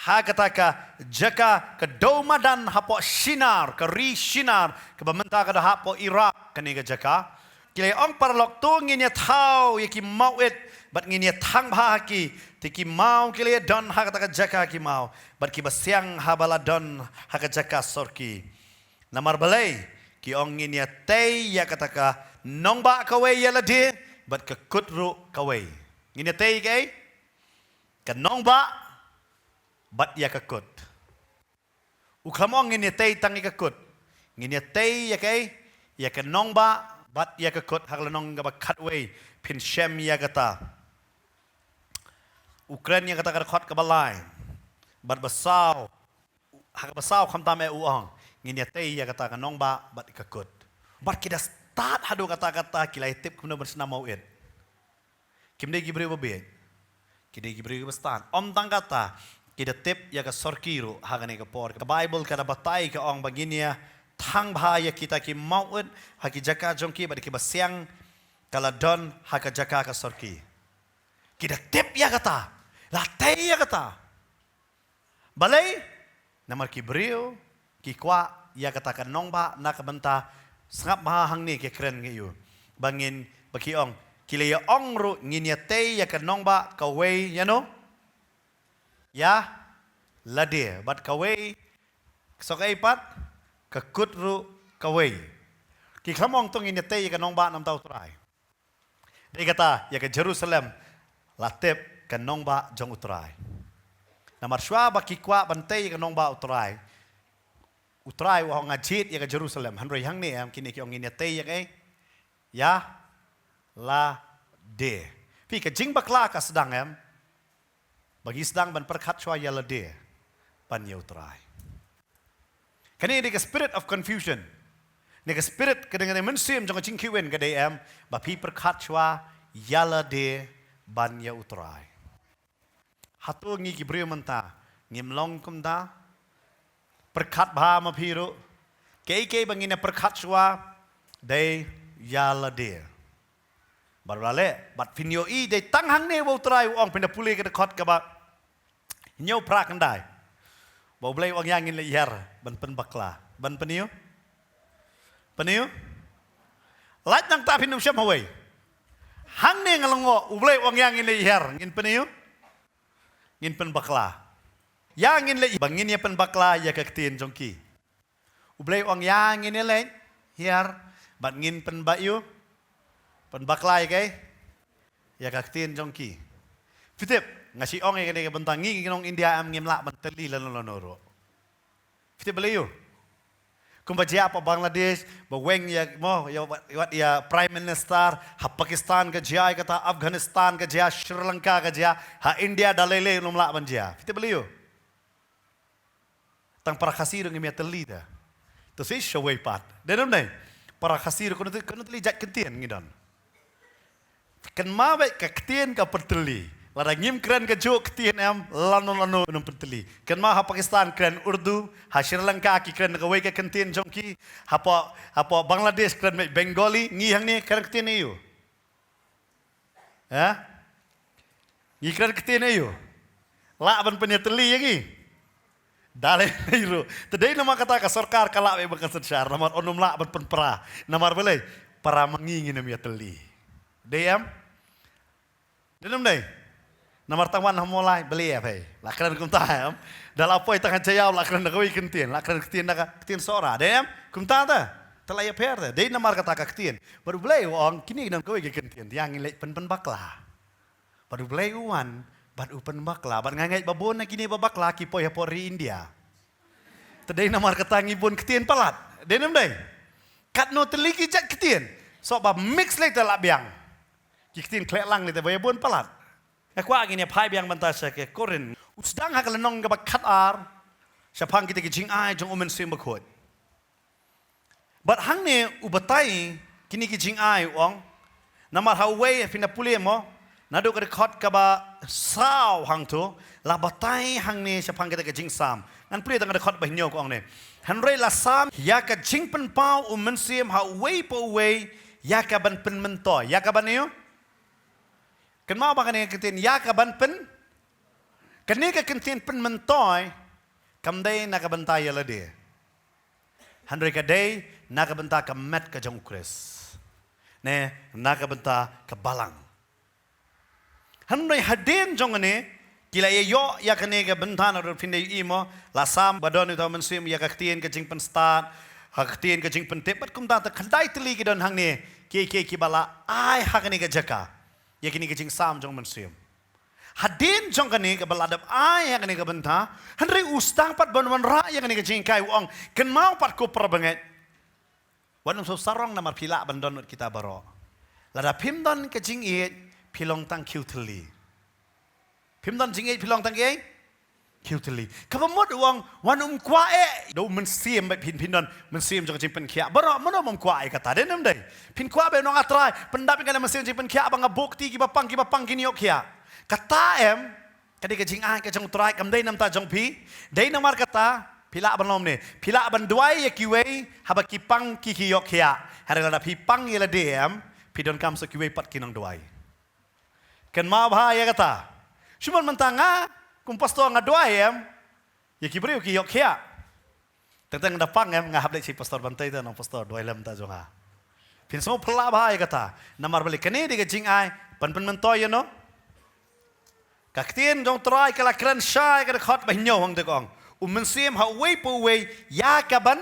ha kata ka jaka ka dewma madan hapoh Shinar, ka ri Shinar, kaba mynta ka dei hapoh Iraq, kane ka jaka. Ki la ong paralok to ngin ïa thaw ïa ki mawit bad ngin ïa thang bha ha ki. Te ki maw ki la ïa don ha kata ka jaka ki maw bad ki basiang haba la don ha ka jaka sorki. Namar balei? Ki ong ngin ïa tei ïa kata ka nongbah kawei ïa lade bad ka kut ruh kawei. Ngin ïa tei kaei? Ka nongbah bad ïa ka kut. U kham ong ngin ïa tei tang ïa ka kut. Ngin ïa tei ïa kaei? Ïa ka nongbah bad ïa ka kut. Ha ka lynnong kaba khatwei phin shem ïa kata. U kren ïa kata ka dkhot kaba lai bad ba saw. Ha kaba saw khamtam eh u ong ngin ïa tei ïa kata ka nongbah bad ka kut. Bad ki da stad haduh katta katta ki la ïa tip kumno ban shna mawit. Kim dei ki briew ba bieit. Ki dei ki briew ba stad. Ym tang kata, ki da tip ïa ka sorki ruh ha kane ka por. Ka Baibl ka da batai ka ong ba ngin ïa thang bha ïa kita ki mawit ha ki jaka jong ki bad ki basiang ka la don ha ka jaka ka sorki. Ki da tip ïa kata, la tei ïa kata. Balei? Namar ki briew ki kwah ïa kata ka nongbah na ka bynta, sngap bha hangne ki kren ngi ïoh. Ba ngin, ba ki ong, ki la ïa ong ruh ngin ïa tei ïa ka nongbah kawei ïa no? Ïa lade, bad kawei soh kaei pat? Ka kut ruh kawei. Ki kham ong to ngin ïa tei ïa ka nongbah namar ta U Trai. Dei kata, ïa ka Jerusalem la tip ka nongbah jong U Trai. Namar shuwa ba ki kwah ban tei ïa ka nongbah U Trai, U Trai u ong nga jied ïa ka Jerusalem. Hynrei hangne em kine ki ong ngin ïa tei ïa kaei? Ïa lade. Phi, ka jingbakla ka sdang em? Ba ngi sdang ban pyrkhat shuwa ïa lade ban ïa U Trai. Kane dei ka spirit of confusion. Ne ka spirit ka dei ka mynsiem jong ka jingkhih win ka dei em ba phi pyrkhat shuwa ïa lade ban ïa U Trai. Hato ngi ki briew mynta ngim long kumta? Pyrkhat bha ma phi ruh. Kaei kaei ba ngin ïa pyrkhat shuwa dei ïa lade. Bad ba leh, bad phin ïohi dei tang hangne ba U Trai u ong, phin da pule ka dkhot kaba hynñiew phra khyndai. Ba U Blei u ong ïa ngin leit hiar ban pynbakla. Ban pynïoh? Pynïoh? Lait nangta phin ym shem hawei. Hangne nga la ong, U Blei u ong ïa ngin leit hiar, ngin pynïoh? Ngin pynbakla. Ïa ngin leit ba ngin ïa pynbakla ïa ka ktien jong ki. U Blei u ong ïa ngin ïa leit hiar bad ngin pynba-, ïoh? Pynbakla ïa kaei? Ïa ka ktien jong ki. Phi tip, nga shu ong ïa kane ka bynta, ngi ki nong India em ngim lah ban tylli lano lano ruh. Phi tip balei? Kumba jia ha Bangladesh, ba weng ïa mo, ïa wat, ïa wat ïa Prime Minister, ha Pakistan ka jia ïa kata, Afghanistan ka jia, Sri Lanka ka jia, ha India da lei lei um lah ban jia. Phi tip balei? Tang para Khasi ruh ngim ïatylli te. To shisha wei pat. Dei ne em dei? Para Khasi ruh kano te, kano te lei jait ktien ngi don. Kynmaw beit ka ktien ka pyntylli. Lada ngim kren kajuh ktien em, lano lano ngin pyntylli. Kynmaw ha Pakistan kren Urdu, ha Sri Lanka ki kren kawei ka ktien jong ki, hapoh, hapoh Bangladesh kren beit Bengali, ngi hangne kren ktien aïu? Ha? Ngi kren ktien aïu? Lah ban pynïatylli ïa ngi. Da lei lei ruh. Te dei namar kata ka sorkar ka lah beit ban kyrshan shar, namar ym lah ban pynpra. Namar balei? Para ma ngi ngin ym ïatylli. Dei em? Dei ne em dei? Namar tang wan ha Mawlai, balei ïa phi? Lah kren kumta em? Da la poi tang ha Jaiaw lah kren da kawei ka ktien, lah kren ktien da ka ktien Sohra. Dei em? Kumta te. Te la ïapher te. Dei namar kata ka ktien. Bad U Blei u ong kine ki don kawei ka ktien. Te ïa ngi leit pyn pynbakla. Bad U Blei u wan, bad u pynbakla, bad nga ngeit ba bun na kine ba bakla ki poi hapoh ri India. Te dei namar kata ngi bun ktien palat. Dei ne em dei? Katno tylli ki jait ktien. Soh ba mix lei te lah biang. Ki ktien khleh lang lei te ba ïa bun palat. Nga kwah ngin ïa phai biang bynta sha ka Korinth. U sdang ha ka lynnong kaba khatar. Shaphang kita ki jingai jong U Mynsiem Bakhuid. Bad hangne u batai kine ki jingai u ong. Namar ha uwei, phin da pule mo, naduh ka dkhot kaba saw hangto, la batai hangne shaphang kita ka jingsam. Ngan pule tang ka dkhot ba hynñiew ka ong ne. Hynrei la sam ïa ka jingpynpaw U Mynsiem ha uwei pa uwei, ïa ka ban pynmyntoi, ïa ka ban ïoh. Kynmaw ba kane ka ktien ïa ka ban pyn. Kane ka ktien pynmyntoi kam dei na ka bynta ïa lade. Hynrei ka dei na ka bynta ka met ka jong U Khrist. Ne, na ka bynta ka balang. Hynrei hadien jong kane, ki la ïa ïoh ïa kane ka bynta naduh phin da ïohi mo, la sam ba don uta U Mynsiem ïa ka ktien ka jingpynstad, ha ka ktien ka jingpyntip, bad kumta te khyndai tylli ki don hangne, ki, ki, kiba la ai ha kane ka jaka. Ïa kine ki jingsam jong U Mynsiem. Hadien jong kane kaba la dep ai ïa kane ka bynta, hynrei u sdang pat ban wanrah ïa kane ka jinghikai u ong, kynmaw pat ko para bangeit. Wat nym sngewsarong namar phi lah ban don lut kita baroh. Lada phim don ka jingïeit, phi long tang khiew thylli. Phim don jingïeit phi long tang kiei? Khiew thylli. Kaba mut u ong, wat nym kwah eh. Da U Mynsiem bad phin, phin don Mynsiem jong ka jingpynkhiah. Baroh mano ym kwah eh kata, dei ne em dei? Phin kwah beit nong A Trai, pyndap ïa ka Mynsiem jingpynkhiah ba nga buh kti kiba pang, kiba pang kin ïoh khiah. Kata em, ka dei ka jingai ka jong U Trai, kam dei namar ta jong phi. Dei namar kata, phi lah ban long ne. Phi lah ban duwai ïa kiwei, haba ki pang ki ki ïoh khiah. Hynrei lada phi pang ïa lade em, phi donkam sa kiwei pat ki nongduwai. Kynmaw bha ïa kata. Shu mon mynta nga, kum pastor nga duwai em. Ïa ki briew ki ïoh khiah. Teng teng da pang em nga hap leit sha pastor Bantei te, nong pastor duwai lem ta jong nga. Phin sngewphylla bha ïa kata. Namar balei kane dei ka jingai, pyn pynmyntoi ïa no. Ka ktien jong U Trai ka la kren shai ka dkhot ba hynñiew hangta ka ong. U Mynsiem ha uwei pa uwei ïa ka ban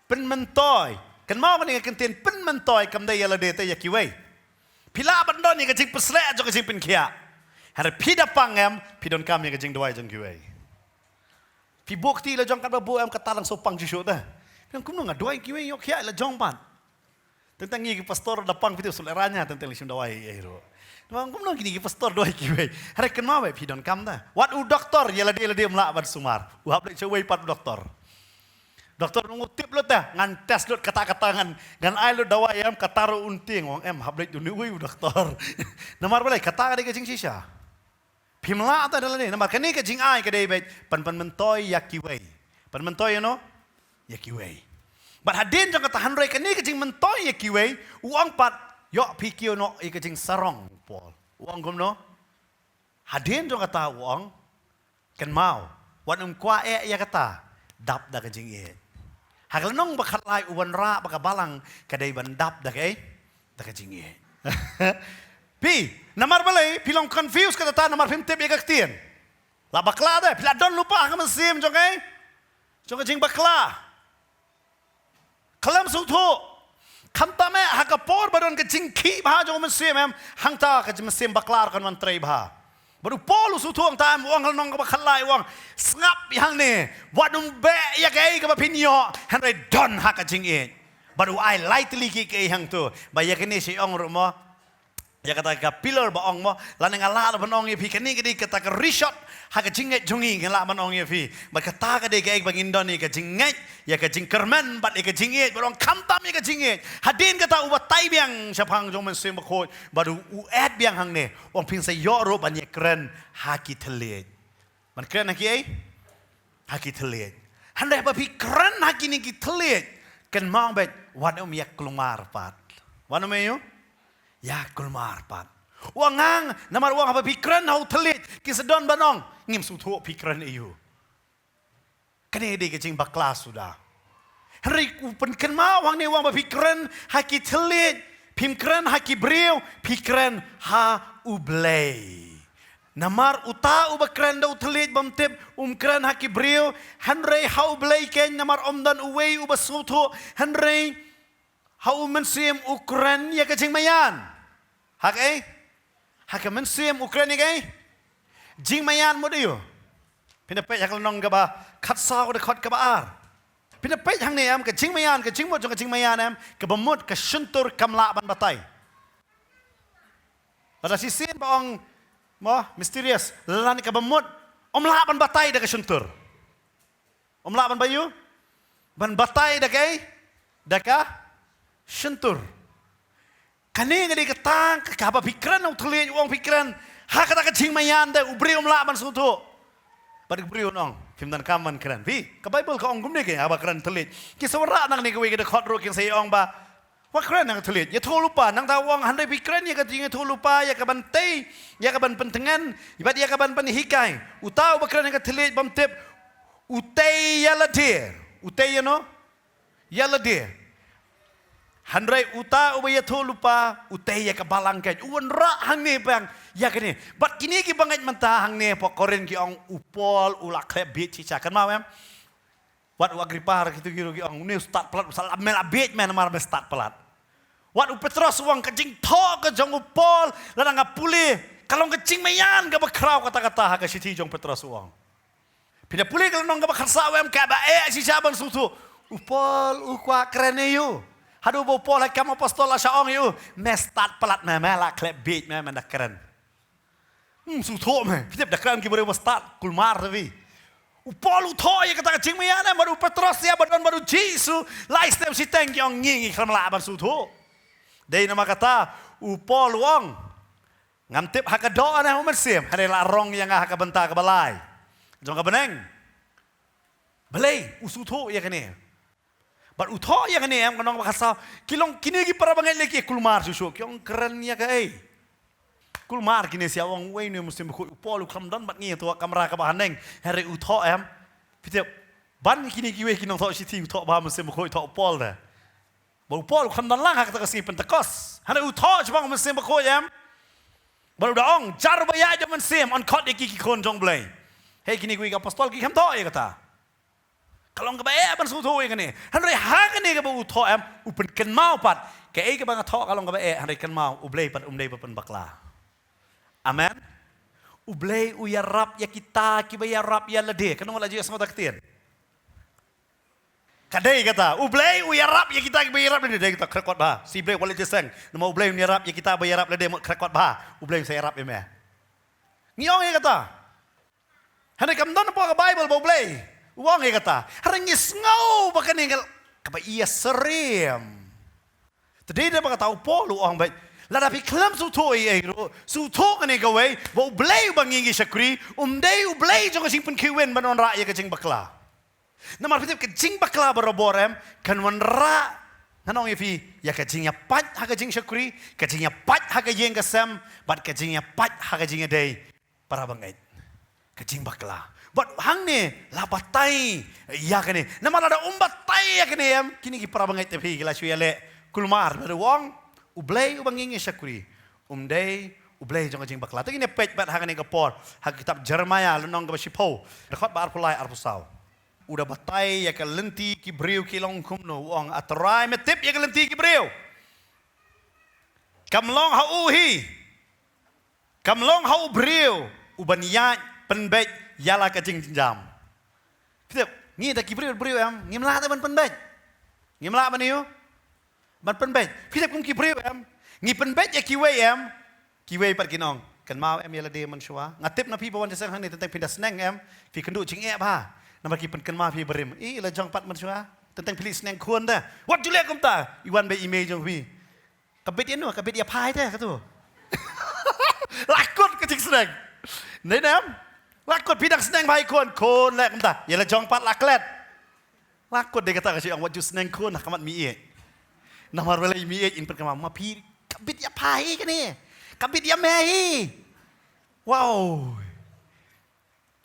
pynmyntoi. Kynmaw kane ka ktien pynmyntoi kam dei ïa lade te ïa kiwei. Phi lah ban don ïa ka jingpynshlur jong ka jingpynkhiah. Hynrei phi da pang em, phi donkam ïa ka jingduwai jong kiwei. Phi buh kti la jong katba buh em kata lang shu pang shuh shuh te. Phi ong kumno nga duwai kiwei ïoh khiah la jong pat. Teng teng ngi ki pastor da pang phi te shu leh ranya teng teng lei shim duwai ei ruh. Namar kumno kine ki pastor duwai kiwei. Hynrei kynmaw beit phi donkam te. Wat u doktor ïa lade lade ym lah ban sumar. U hap leit sha uwei pat u doktor. Doktor ngu tip lut te, ngan test lut kata kata ngan, ngan ai lut dawai em kata ruh un tieng, u ong em hap leit une uwei u doktor. Namar balei kata ka dei ka jingshisha. Phim lah te da lade, namar kane ka jingai ka dei beit, pyn pynmyntoi ïa kiwei. Pynmyntoi ïa no? Ïa kiwei. Bad hadien jong kata hynrei kane ka jingmyntoi ïa kiwei, u ong pat, ïoh phi kiew noh ïa ka jingsarong, Paul. U ong kumno? Hadien jong kata u ong, kynmaw, wat nym kwah eh ïa kata, dap da ka jingïeit. Ha ka lynnong ba khatlai u wanrah ba ka balang ka dei ban dap da ka, da ka jingïeit. Phi, namar balei, phi long confuse kata ta namar phim tip ïa ka ktien. La bakla te, phi la don lypa ha ka mynsiem jong ka, jong ka jingbakla. Khlem sngewthuh. Khamtam eh ha ka por ba don ka jingkhih bha jong u mynsiem em, hangta ka mynsiem bakla kan wan trei bha. Bad u Paul u sngewthuh hangta, em, u ong ha lynnong kaba khatlai, u ong, sngap ïa hangne, wat ym beh ïa kaei kaba phin ïoh, hynrei don ha ka jingïeit. Bad u ai lai tylli ki kaei hangto. Ba ïa kane shi ong ruh mo, ïa kata ka pillar ba ong mo, lane nga lah ban ong ïa phi, kane ka dei kata ka resort ha ka jingngeit jong ngi, nga lah ban ong ïa phi. Bad kata ka dei kaei ba ngin don ïa ka jingngeit, ïa ka jingkyrmen, bad ïa ka jingïeit, bad ong khamtam ïa ka jingïeit. Hadien kata u batai biang shaphang jong u Mynsiem Bakhuid, bad u, u ong biang hangne, u ong phin sa ïoh ruh ban ïakren ha ki thylliej. Ban kren ha kiei? Ha ki thylliej. Hynrei ba phi kren ha kine ki thylliej, kynmaw beit, wat ym ïa kulmar pat. Wat ym ïa u? Ïa kulmar pat. U ong, namar u ong haba phi kren ha u thylliej, ki sa don ban ong, ngim sngewthuh phi kren aïu. Kane dei ka jingbakla suda. Hynrei u pynkynmaw hangne, u ong ba phi kren ha ki thylliej, phim kren ha ki briew, phi kren ha U Blei. Namar uta uba kren da u thylliej bymtip, um kren ha ki briew, hynrei ha U Blei keiñ, namar ym don uwei uba sngewthuh, hynrei ha u Mynsiem u kren ïa ka jingmaïan. Ha kaei? Ha ka Mynsiem u kren ïa kaei? Jingmaïan mut aïu? Phin da peit ha ka lynnong kaba khatsaw, ka dkhot kaba ar. Phin da peit hangne, em, ka jingmaïan, ka jingmut jong ka jingmaïan, em, kaba mut ka shyntur kam lah ban batai. Lada shisien ba ong, mo, mysterious, lane kaba mut, ym lah ban batai da ka shyntur. Ym lah ban batai aïu? Ban batai da kaei? Da ka shyntur. Kane ka dei kata ka, haba phi kren ha u thylliej, u ong phi kren ha kata ka jingmaïan, te u briew um lah ban sngewthuh. Bad u briew un ong, phim donkam ban kren. Phi, ka Baibl ka ong kumne keiñ, haba kren thylliej. Ki sa wanrah nangne kawei ka dkhot ruh, kin sa ïa ong ba, wat kren ha ka thylliej, ïathuhlypa. Nangta u ong, hynrei phi kren ïa ka jingïathuhlypa, ïa kaban tei, ïa kaban pyntngen, bad ïa kaban pynhikai. Uta uba kren ha ka thylliej bymtip, u tei ïa lade. U tei ïano? Ïa lade. Hynrei uta uba ïathuhlypa, u tei ïa ka balang keiñ. U wanrah hangne biang ïa kane. Bad kine ki bangeit mynta hangne hapoh Korinth ki ong, u Paul u la khleh bieit shisha. Kynmaw, em? Wat u Agrippa, kito ki ruh ki ong, une u stad palat, u sa la, me la bieit me, namar me stad palat. Wat u Petros u ong, ka jingthoh ka jong u Paul, lada nga pule, ka long ka jingmaïan kaba khraw katta katta, ha ka shithi jong u Petros u ong. Phi da pule ka lynnong kaba khatsaw, em, kaba eh shisha ban sngewthuh. U Paul u kwah kren aïu? Haduh ba u Paul ha Kam Apostol la shu ong ïa u, me stad palat me, me la khleh bieit me, me da kren. Hmm, sngewthuh me. Phi tip, da kren ki briew ba stad, kulmar te phi. U Paul u thoh ïa kata ka jingmaïan, em, bad u Petros ïa, ba don bad u Jisu, lai step shiteng, ki ong, ngi, ngi khlem lah ban sngewthuh. Dei namar kata u Paul u ong, ngam tip ha ka doh ne ha u mynsiem, hynrei la rong ïa nga ha ka bynta kaba lai jong ka bneng. Balei? U sngewthuh ïa kane. Bad u thoh ïa kane, em, ka lynnong ba khatsaw. Ki long kine ki para bangeit lei ki kulmar shuh shuh, ki ong kren ïa kaei? Kulmar kine sha, u ong uei une u Mynsiem Bakhuid, u Paul u khlem don bad ngi ha kato ka kamra kaba haneng. Hynrei u thoh, em. Phi tip, ban kine kiwei ki nongthoh shithi, u thoh ba ha u Mynsiem Bakhuid, thoh u Paul de. Bad u Paul u khlem don lang ha kata ka sngi Pentekost. Hynrei u thoh shaphang u Mynsiem Bakhuid, em. Bad u da ong, jar ba ïaid da u Mynsiem, yn khot ïa ki ki khun jong U Blei. Hei, kine kiwei ki apostol ki khlem thoh ïa kata. Ka long kaba eh ban sngewthuh ïa kane. Hynrei ha kane kaba u thoh, em, u pynkynmaw pat, kaei kaba nga thoh ka long kaba eh, hynrei kynmaw, U Blei pat um dei ba pynbakla. Amen. U Blei u ïarap ïa kita kiba ïarap ïa lade. Katno la ju ïohsngew da ka ktien? Ka dei kata, U Blei u ïarap ïa kita kiba ïarap lade, dei kata, khrekot bha. Shi Blei wat leit jingïaseng. Namar U Blei un ïarap ïa kita ba ïarap lade, mut khrekot bha. U Blei un sa ïarap ïa me. Ngi ong ïa kata. Hynrei kam don hapoh ka Baibl ba U Blei u ong ïa kata. Hynrei ngi sngew ba kane ka, kaba ïasyriem. Te dei da ba kata u Paul u ong beit, lada phi khlem sngewthuh ei ei ruh, sngewthuh kane kawei, ba U Blei uba ngi ngi shakri, um dei U Blei jong ka jingpynkhih win ban wanrah ïa ka jingbakla. Namar phi tip ka jingbakla barabor, em, kan wanrah, ngan ong ïa phi, ïa ka jingïapait ha ka jingshakri, ka jingïapait ha ka ïing ka sem, bad ka jingïapait ha ka jingïadei para bangeit. Ka jingbakla. Bad hangne la batai ïa kane. Namar lada um batai ïa kane, em, kine ki para bangeit te phi ki la shu ïaleh kulmar, lada u ong U Blei uba ngi ngi shakri, um dei U Blei jong ka jingbakla. Te ngin ïa peit bad ha kane ka por ha ka kitab Jeremaïah lynnong kaba shiphew, dkhot ba arphew lai, arphew saw. U da batai ïa ka lynti ki briew ki long kumno, u ong, A Trai, me tip ïa ka lynti ki briew. Kam long ha u hi. Kam long ha u briew. u ban ïaid pynbeit ïa la ka jingjam. Phi tip, ngi da ki briew briew em, ngim lah te ban pynbeit. Ngim lah ban ïoh ban pynbeit. Phi tip kum ki briew em, ngi pynbeit ïa kiwei em, kiwei pat kin ong, kynmaw em ïa lade mynshuwa. Nga tip na phi ba wan shisien hangne, teng teng phi da sneng em, phi kynduh jingeh bha. Namar ki pynkynmaw phi barim. I la jong pat mynshuwa. Teng teng phi leh sneng khun te. Wat ju leh kumta. I wan beit i mei jong phi. Ka bit ïa no, ka bit ïa phai te katu. La kut ka jingsneng. Nai nam. La kut phi dang sneng bha ïa khun, khun leh kumta. Ïa la jong pat la klet. La kut dei kata ka shu ong wat ju sneng khun ha khmat mi ïeit. Namar balei mi ïeit in pynkynmaw ma phi, ka bit ïa phai kane. Ka bit ïa me hi. Wow.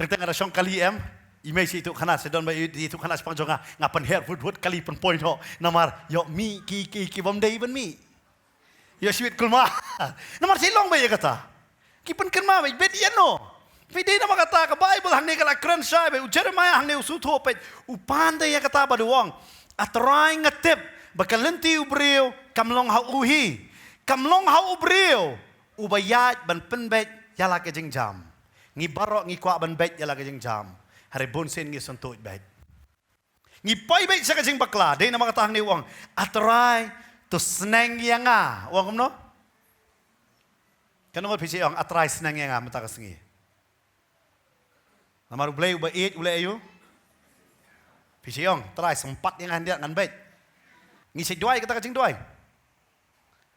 Teng teng nga da shong kali em. I mei shi tu khana, shi don ba i tu khana shi pang jong nga, nga pynher wut wut kali pynpoint ho. Namar ïoh mih ki ki ki bym dei ban mih. Ïoh shi wit kulmar. Namar shi long ba ïa kata. Ki pynkynmaw ba i bit ïa no. Phi dei namar kata ka Baibl hangne ka la kren shai ba u Jeremiah hangne u sngewthuh peit u pan te ïa kata ba u ong, A Trai, nga tip ba ka lynti u briew kam long ha u hi. Kam long ha u briew uba ïaid ban pynbeit ïa la ka jingjam. Ngi baroh ngi kwah ban beit ïa la ka jingjam. Hynrei bun sien ngi syntuid beit. Ngi poi beit sha ka jingbakla, dei namar kata hangne u ong, A Trai, to sneng ïa nga. U ong kumno? Kane ngut phi shu ong, A Trai, sneng ïa nga mynta ka sngi. Namar U Blei uba ïeit u leh aïu? Phi shu ong, Trai, sympat ïa nga hynrei ngan beit. Ngi shu duwai kata ka jingduwai.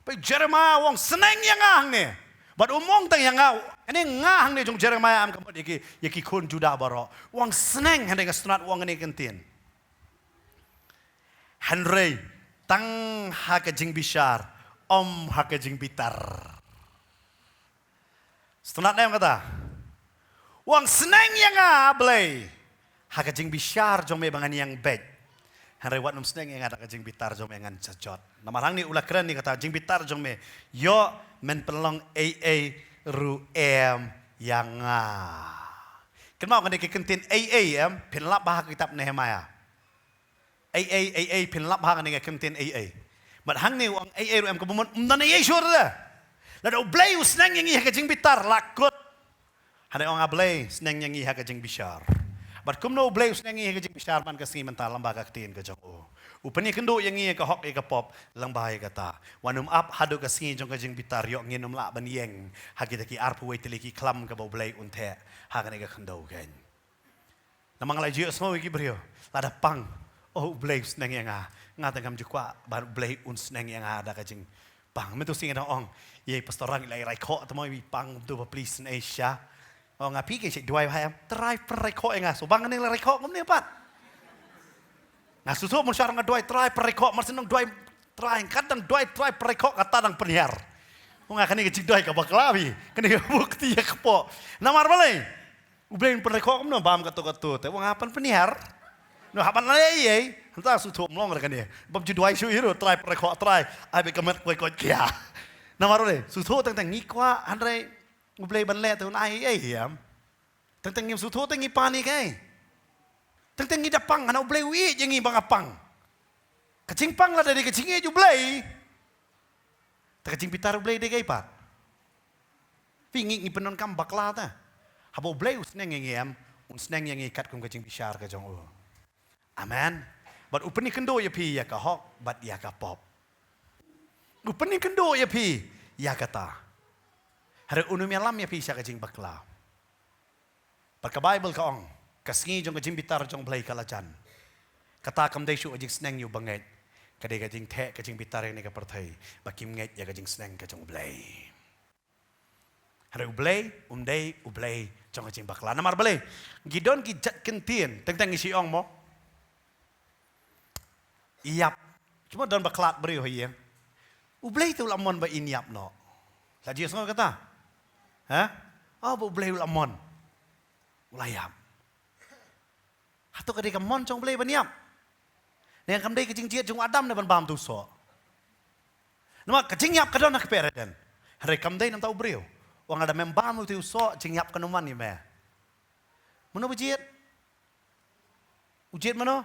Peit Jeremiah u ong sneng ïa nga hangne. Bad um ong tang ïa nga, kane nga hangne jong Jeremiah em ka mut ïa ki, ïa ki khun Judah baroh. U ong sneng, hynrei nga sngewtynnat u ong kane ka ktien. Hynrei tang ha ka jingbishar, ym ha ka jingbitar. Sngewtynnat ne em kata? U ong sneng ïa nga Blei ha ka jingbishar jong me ba ngan ïeng beit. Hynrei wat nym sneng ïa nga da ka jingbitar jong me, ngan sa jot. Namar hangne u la kren ïa kata jingbitar jong me. Ïoh men pynlong ei ei ruh em ïa nga. Kynmaw kane ka ktien ei ei em, phin lap bha ha ka kitab Nehemiah. Ei ei ei ei, phin lap bha kane ka ktien ei ei. Bad hangne u ong ei ei ruh em, ka bym, ym don ei ei shuh te. Lada U Blei u sneng ïa ngi ha ka jingbitar, la kut. Hynrei ong A Blei, sneng ïa ngi ha ka jingbishar. Bad kumno U Blei u sneng ïa ngi ha ka jingbishar man ka sngi mynta lyngba ka ktien ka jong u. U pynïakynduh ïa ngi ïa ka hok ïa ka pop lyngba ïa kata. Wat nym ap haduh ka sngi jong ka jingbitar ïoh ngin ym lah ban ïeng ha kita ki arphew wei tylli ki khlam kaba U Blei un theh ha kane ka khyndew kein. Namar nga la ju ïohsngew ïa ki briew, lada pang, oh, U Blei u sneng ïa nga. Nga te ngam ju kwah ba U Blei un sneng ïa nga da ka jingpang. Mynta u sngi nga dang ong, ïa i pastor Rang i la rai khoh te mo, i pang kumtu ba pli sngewsih sha. Ong nga, phi ki shu duwai bha em, Trai pynrai khoh ïa nga. So bang kane la rai khoh kumne pat. Nga shu shu mynshuwa nga duwai Trai pynrai khoh, mar shu nang duwai Trai, kat dang duwai Trai pynrai khoh kata dang pynhiar. Ong nga, kane ka jingduwai ka bakla phi, kane ka bukti ïa ka pop. Namar balei? U Blei un pynrai khoh kumno, bam katto katto te, u ong ha, pyn pynhiar. No, hap ban leh ei ei. Hynta shu thoh, ym long re kane. Bym ju duwai shuh hi ruh, Trai pynrai khoh, Trai ai beit ka met kawei koit khia. Namar u leh shu thoh teng teng, ngi kwah hynrei U Blei ban leh te un ai ei ei em. Teng teng ngim shu thoh te ngi pan ïa kaei. Teng teng ngi da pang, hana U Blei u ïeit ïa ngi ba nga pang. Ka jingpang lada dei ka jingïeit U Blei, te ka jingbitar U Blei dei kaei pat? Phi, ngi, ngi pyndonkam bakla te. Haba U Blei u sneng ïa ngi em, un sneng ïa ngi katkum ka jingbishar ka jong u. Amen. Bad u pynïakynduh ïa phi ïa ka hok bad ïa ka pop. U pynïakynduh ïa phi ïa kata. Hynrei un ym ïalam ïa phi sha ka jingbakla. Bad ka Baibl ka ong, ka sngi jong ka jingbitar jong U Blei ka la jan. Kata kam dei shuh ka jingsneng ïa u bangeit. Ka dei ka jingtheh ka jingbitar ïa kane ka pyrthei ba kim ngeit ïa ka jingsneng ka jong U Blei. Hynrei U Blei um dei U Blei jong ka jingbakla. Namar balei? Ki don ki jait ktien, teng teng ngi shu ong mo, ïap. Cuma don ba khlad briew ha ïing. U Blei te u la mon ba in ïap noh. La ju ïohsngew kata? Ha? Oh, ba U Blei u la mon, u la ïap. Hato ka dei ka mon jong U Blei ban ïap? Ne kam dei ka jingjied jong u Adam ne ban bam uto u soh? Namar ka jingïap ka don ha ka pyrthei. Hynrei kam dei na ka bynta u briew. Wan lada mem bam uto u soh, jingïap kan ym wan ïa me. Mano ba jied? U jied mano?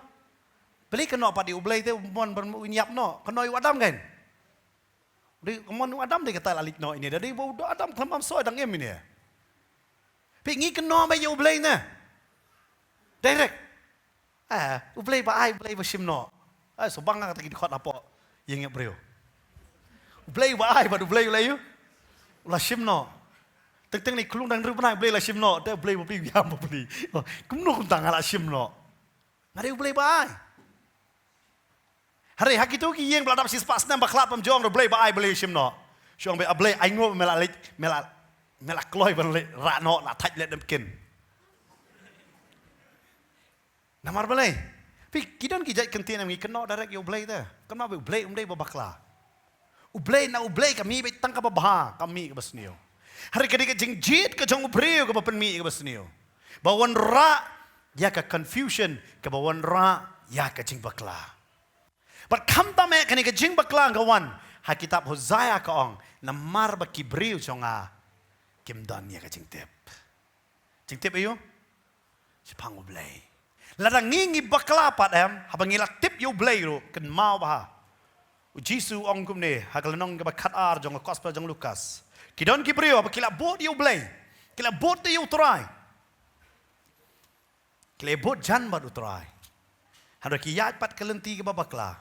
Balei ka noh pat ïa U Blei te u mon ban ïap noh? Ka noh ïa u Adam kein. Dei ka mon u Adam dei kata la leit noh ine, da dei ba u Adam khlem bam soh dang im ine. Phi ngi kynnoh beit ïa U Blei ne. Direct. Ah, U Blei ba ai, U Blei ba shim noh. Ah, so bang nga kata ki dkhot hapoh ïing ïa briew. U Blei ba ai bad U Blei u la ïoh, u la shim noh. Teng teng ni klung dang ruh bnai U Blei la shim noh. Te U Blei ba phi biang ba phi. Oh, kumno kumta nga la shim noh. Nga dei U Blei ba ai. Hynrei ha kito ki ïing ba la dap shispah snem ba khlad pam jong ruh Blei ba ai, Blei shim noh. Shong ba Blei ai, ngo me la leit, me la, me la kloi ban leit rah noh na thait leit dem kin. Namar balei? Phi, ki don ki jait kyntien em ngi kynnoh direct ïa U Blei te. Kynmaw ba U Blei um dei ba bakla. U Blei na U Blei ka mih beit tang kaba bha, kam mih kaba sniew. Hynrei ka dei ka jingjied ka jong u briew kaba pynmih kaba sniew. Ba wanrah ïa ka confusion, kaba wanrah ïa ka jingbakla. Bad khamtam eh kane ka jingbakla ka wan ha kitab Hosea ka ong, namar ba ki briew jong nga kim don ïa ka jingtip. Jingtip aïu? Shaphang U Blei. Lada ngi ngi bakla pat em, haba ngi la tip ïa U Blei ruh, kynmaw bha. U Jisu u ong kumne ha ka lynnong kaba khatar jong ka Gospel jong Lukas. Ki don ki briew haba ki la bud ïa U Blei, ki la bud ïa U Trai, ki la bud jan bad U Trai, hynrei ki ïaid pat ka lynti kaba bakla.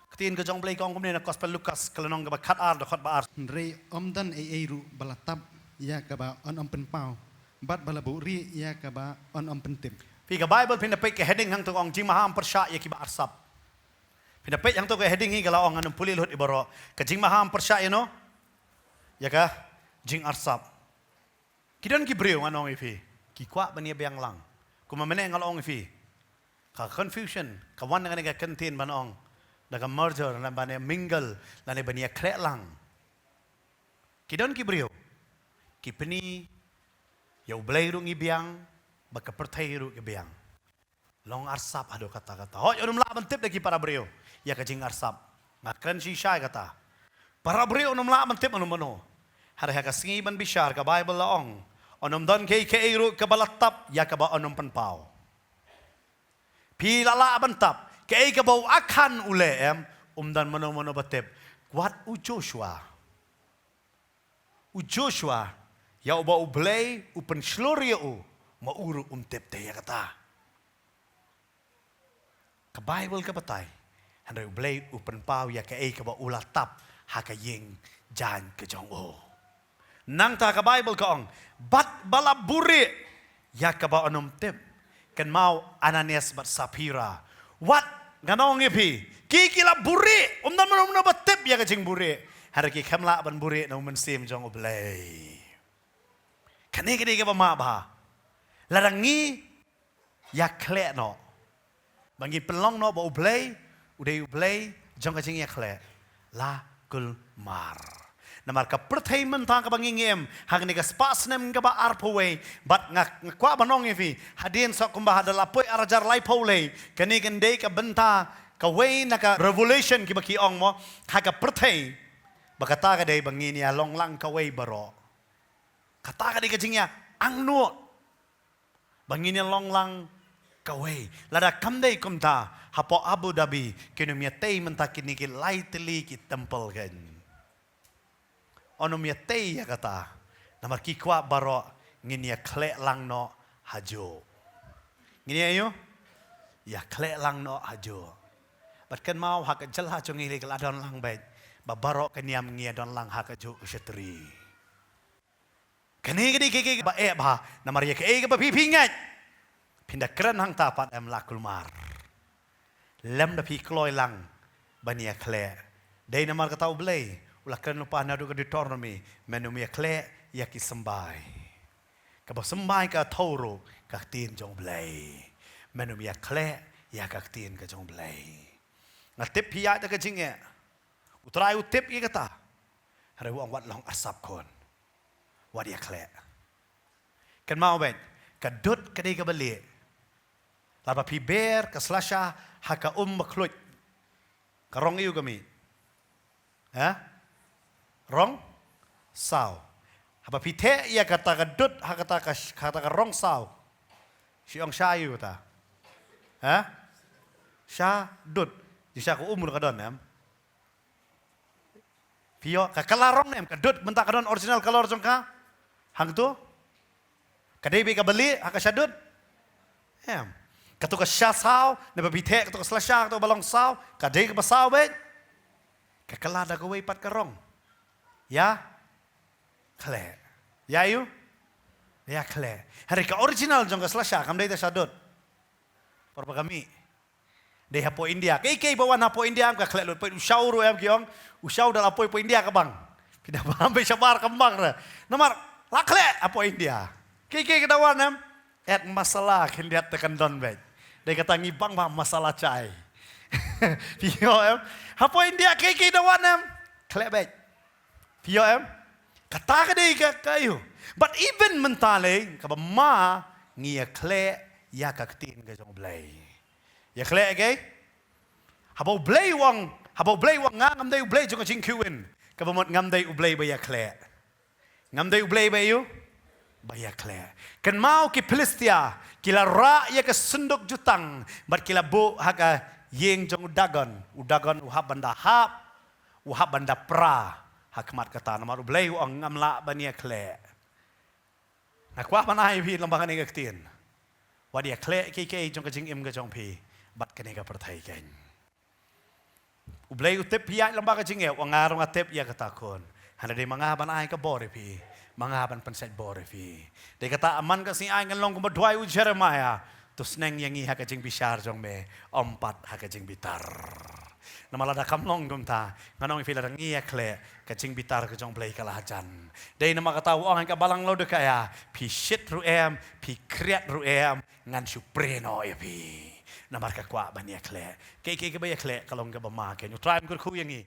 Ka ktien ka jong U Blei ka ong kumne na Gospel Lukas ka lynnong kaba khatar, dkhot ba ar. Hynrei ym don ei ei ruh ba la tap ïa kaba yn ym pynpaw, bad ba la buhrieh ïa kaba yn ym pyntip. Phi, ka Bible phin da peit ka heading hangto ka ong jingmaham pyrshah ïa kiba arsap. Phin da peit hangto ka heading hi, ka la ong, ngan ym pule lut ïa baroh. Ka jingmaham pyrshah ïano? Ïa ka jingarsap. Ki don ki briew, ngan ong ïa phi, ki kwah ban ïa biang lang. Kumba mynne nga la ong ïa phi, ka confusion ka wan na kane ka kyntien ban ong, da ka merger, lane ban ïa mingle, lane ban ïa khleh lang. Ki don ki briew ki pyni ïa U Blei ruh ngi biang, bad ka pyrthei ruh ki biang. Long arsap haduh katta katta. Hooid, un ym lah ban tip da ki para briew ïa ka jingarsap. Nga kren shisha ïa kata. Para briew un ym lah ban tip mano mano. Hynrei ha ka sngi ban bishar, ka Bible la ong, un ym don kaei kaei ruh kaba la tap ïa kaba yn ym pynpaw. Phi la lah ban tap kaei kaba u Akhan u leh em, um don mano mano ba tip. Wat u Joshua. U Joshua, ïa uba U Blei u pynshlur ïa u, ma u ruh um tip te ïa kata. Ka Bible ka batai, hynrei U Blei u pynpaw ïa kaei kaba u la tap ha ka ïing jaiñ ka jong u. Nangta ka Bible ka ong, bad ba la buhrieh ïa kaba yn ym tip. Kynmaw Ananias bad Saphira. Wat, ngan ong ïa phi, ki ki la buhrieh, um don mano mano ba tip ïa ka jingbuhrieh. Hynrei ki khlem lah ban buhrieh na U Mynsiem jong U Blei. Kane ka dei kaba mah bha. Lada ngi ïa khleh noh, ba ngi pynlong noh ba U Blei u dei U Blei jong ka jingïakhleh, la kulmar. Namar ka pyrthei mynta kaba ngi ngim, ha kane ka spah snem kaba arphew wei, bad nga, nga kwah ban ong ïa phi, hadien shuh kumba ha da la poi ar hajar laiphew lei, kane kan dei ka bynta kawei na ka revolution kiba ki ong mo, ha ka pyrthei, ba kata ka dei ba ngin ïa long lang kawei baroh. Kata ka dei ka jingïa angnud ba ngin ïa long lang kawei. Lada kam dei kumta, hapoh Abu Dhabi kin ym ïa tei mynta kine ki lai tylli ki temple kan. Yn ym ïa tei ïa kata. Namar ki kwah baroh ngin ïa khleh lang noh hajuh. Ngin ïa ïoh ïa khleh lang noh hajuh. Bad kynmaw ha ka jylla jong ngi lei ka la don lang beit ba baroh ka niam ngi ïa don lang ha kajuh ka shatri. Kane ka dei kaei kaei ba eh bha, namar ïa kaei kaba phi phi ngeit, phin da kren hangta pat em la kulmar. Lymda phi kloi lang ban ïa khleh. Dei namar kata U Blei u la kren lypa naduh ka Deuteronomy, men ym ïa khleh ïa ki symbai. Kaba symbai ka thew ruh ka ktien jong U Blei. Men ym ïa khleh ïa ka ktien ka jong U Blei. Nga tip phi ïaid da ka jingeh. U Trai u tip ïa kata. Hynrei u ong wat long arsap khun. Wat ïa khleh. Kynmaw beit, ka dud ka dei kaba lieh. Lada phi ber ka slasha ha ka um ba khluit, ka rong aïu ka mih? Ha? Rong saw. Haba phi theh ïa kata ka dud ha kata ka, kata ka rong saw, shi ong sha aïu kata? Ha? Sha dud. Jingshisha ka um ruh ka don em. Phi ïoh ka color rong ne em, ka dud mynta ka don original color jong ka hangto? Ka dei beit kaba lieh ha ka sha dud? Em. Kato ka sha saw, naba phi theh kato ka slasha, kato kaba long saw, ka dei kaba saw beit? Ka kylla da kawei pat ka rong. Ïa khleh. Ïa aiu? Ïa khleh. Hynrei ka original jong ka slasha kam dei ta sha dud. Por ba ka mih. Dei hapoh India. Kiei kiei ba wan hapoh India em ka khleh lut. Peit u shaw ruh em ki ong. U shaw da la poi hapoh India ka bang. Phi da bam peit shabar kam bang re. Namar la khleh hapoh India. Kiei kiei ka da wan em. Add masala khyndiat te kan don beit. Dei kata ngi bang ba masala chai. Phi ïoh em. Hapoh India kiei kiei da wan em. Khleh beit. Phi ïoh em. Kata ka dei ka, ka aiu. But even mynta lei kaba ma ngi ïa khleh ïa ka ktien ka jong U Blei. Ïa khleh ïa kaei? Haba U Blei u ong, haba U Blei u ong nga ngam dei U Blei jong ka jingkhih win. Kaba mut ngam dei U Blei ba ïa khleh. Ngam dei U Blei ba aiu? Ba ïa khleh. Kynmaw ki Philistia ki la rah ïa ka synduk jutang bad ki la buh ha ka ïing jong u Dagon. U Dagon u hap ban da hap, u hap ban da pra ha khmat kata. Namar U Blei u ong ngam lah ban ïa khleh. Nga kwah ban ai phi lyngba kane ka ktien. Wat ïa khleh kiei kiei jong ka jingim ka jong phi bad kane ka pyrthei keiñ. U Blei u tip phi ïa lyngba ka jingeh, u ong nga ruh nga tip ïa kata khun. Hynrei dei ma nga ban ai ka bor ïa phi, ma nga ban pynsait bor ïa phi. Dei kata man ka sngi ai ngan long kumba duwai u Jeremiah. To sneng ïa ngi ha ka jingbishar jong me, ym pat ha ka jingbitar. Namar lada kam long kumta, ngan ong ïa phi lada ngi ïa khleh, ka jingbitar ka jong U Blei ka la hajan. Dei namar kata u ong ha ka balang Laodikaia, phi shit ruh em, phi khriat ruh em, ngan shu pray noh ïa phi. Namar ka kwah ban ïa khleh. Kiei kiei kiba ïa khleh ka long kaba ma keiñ. U Trai un kyrkhu ïa ngi.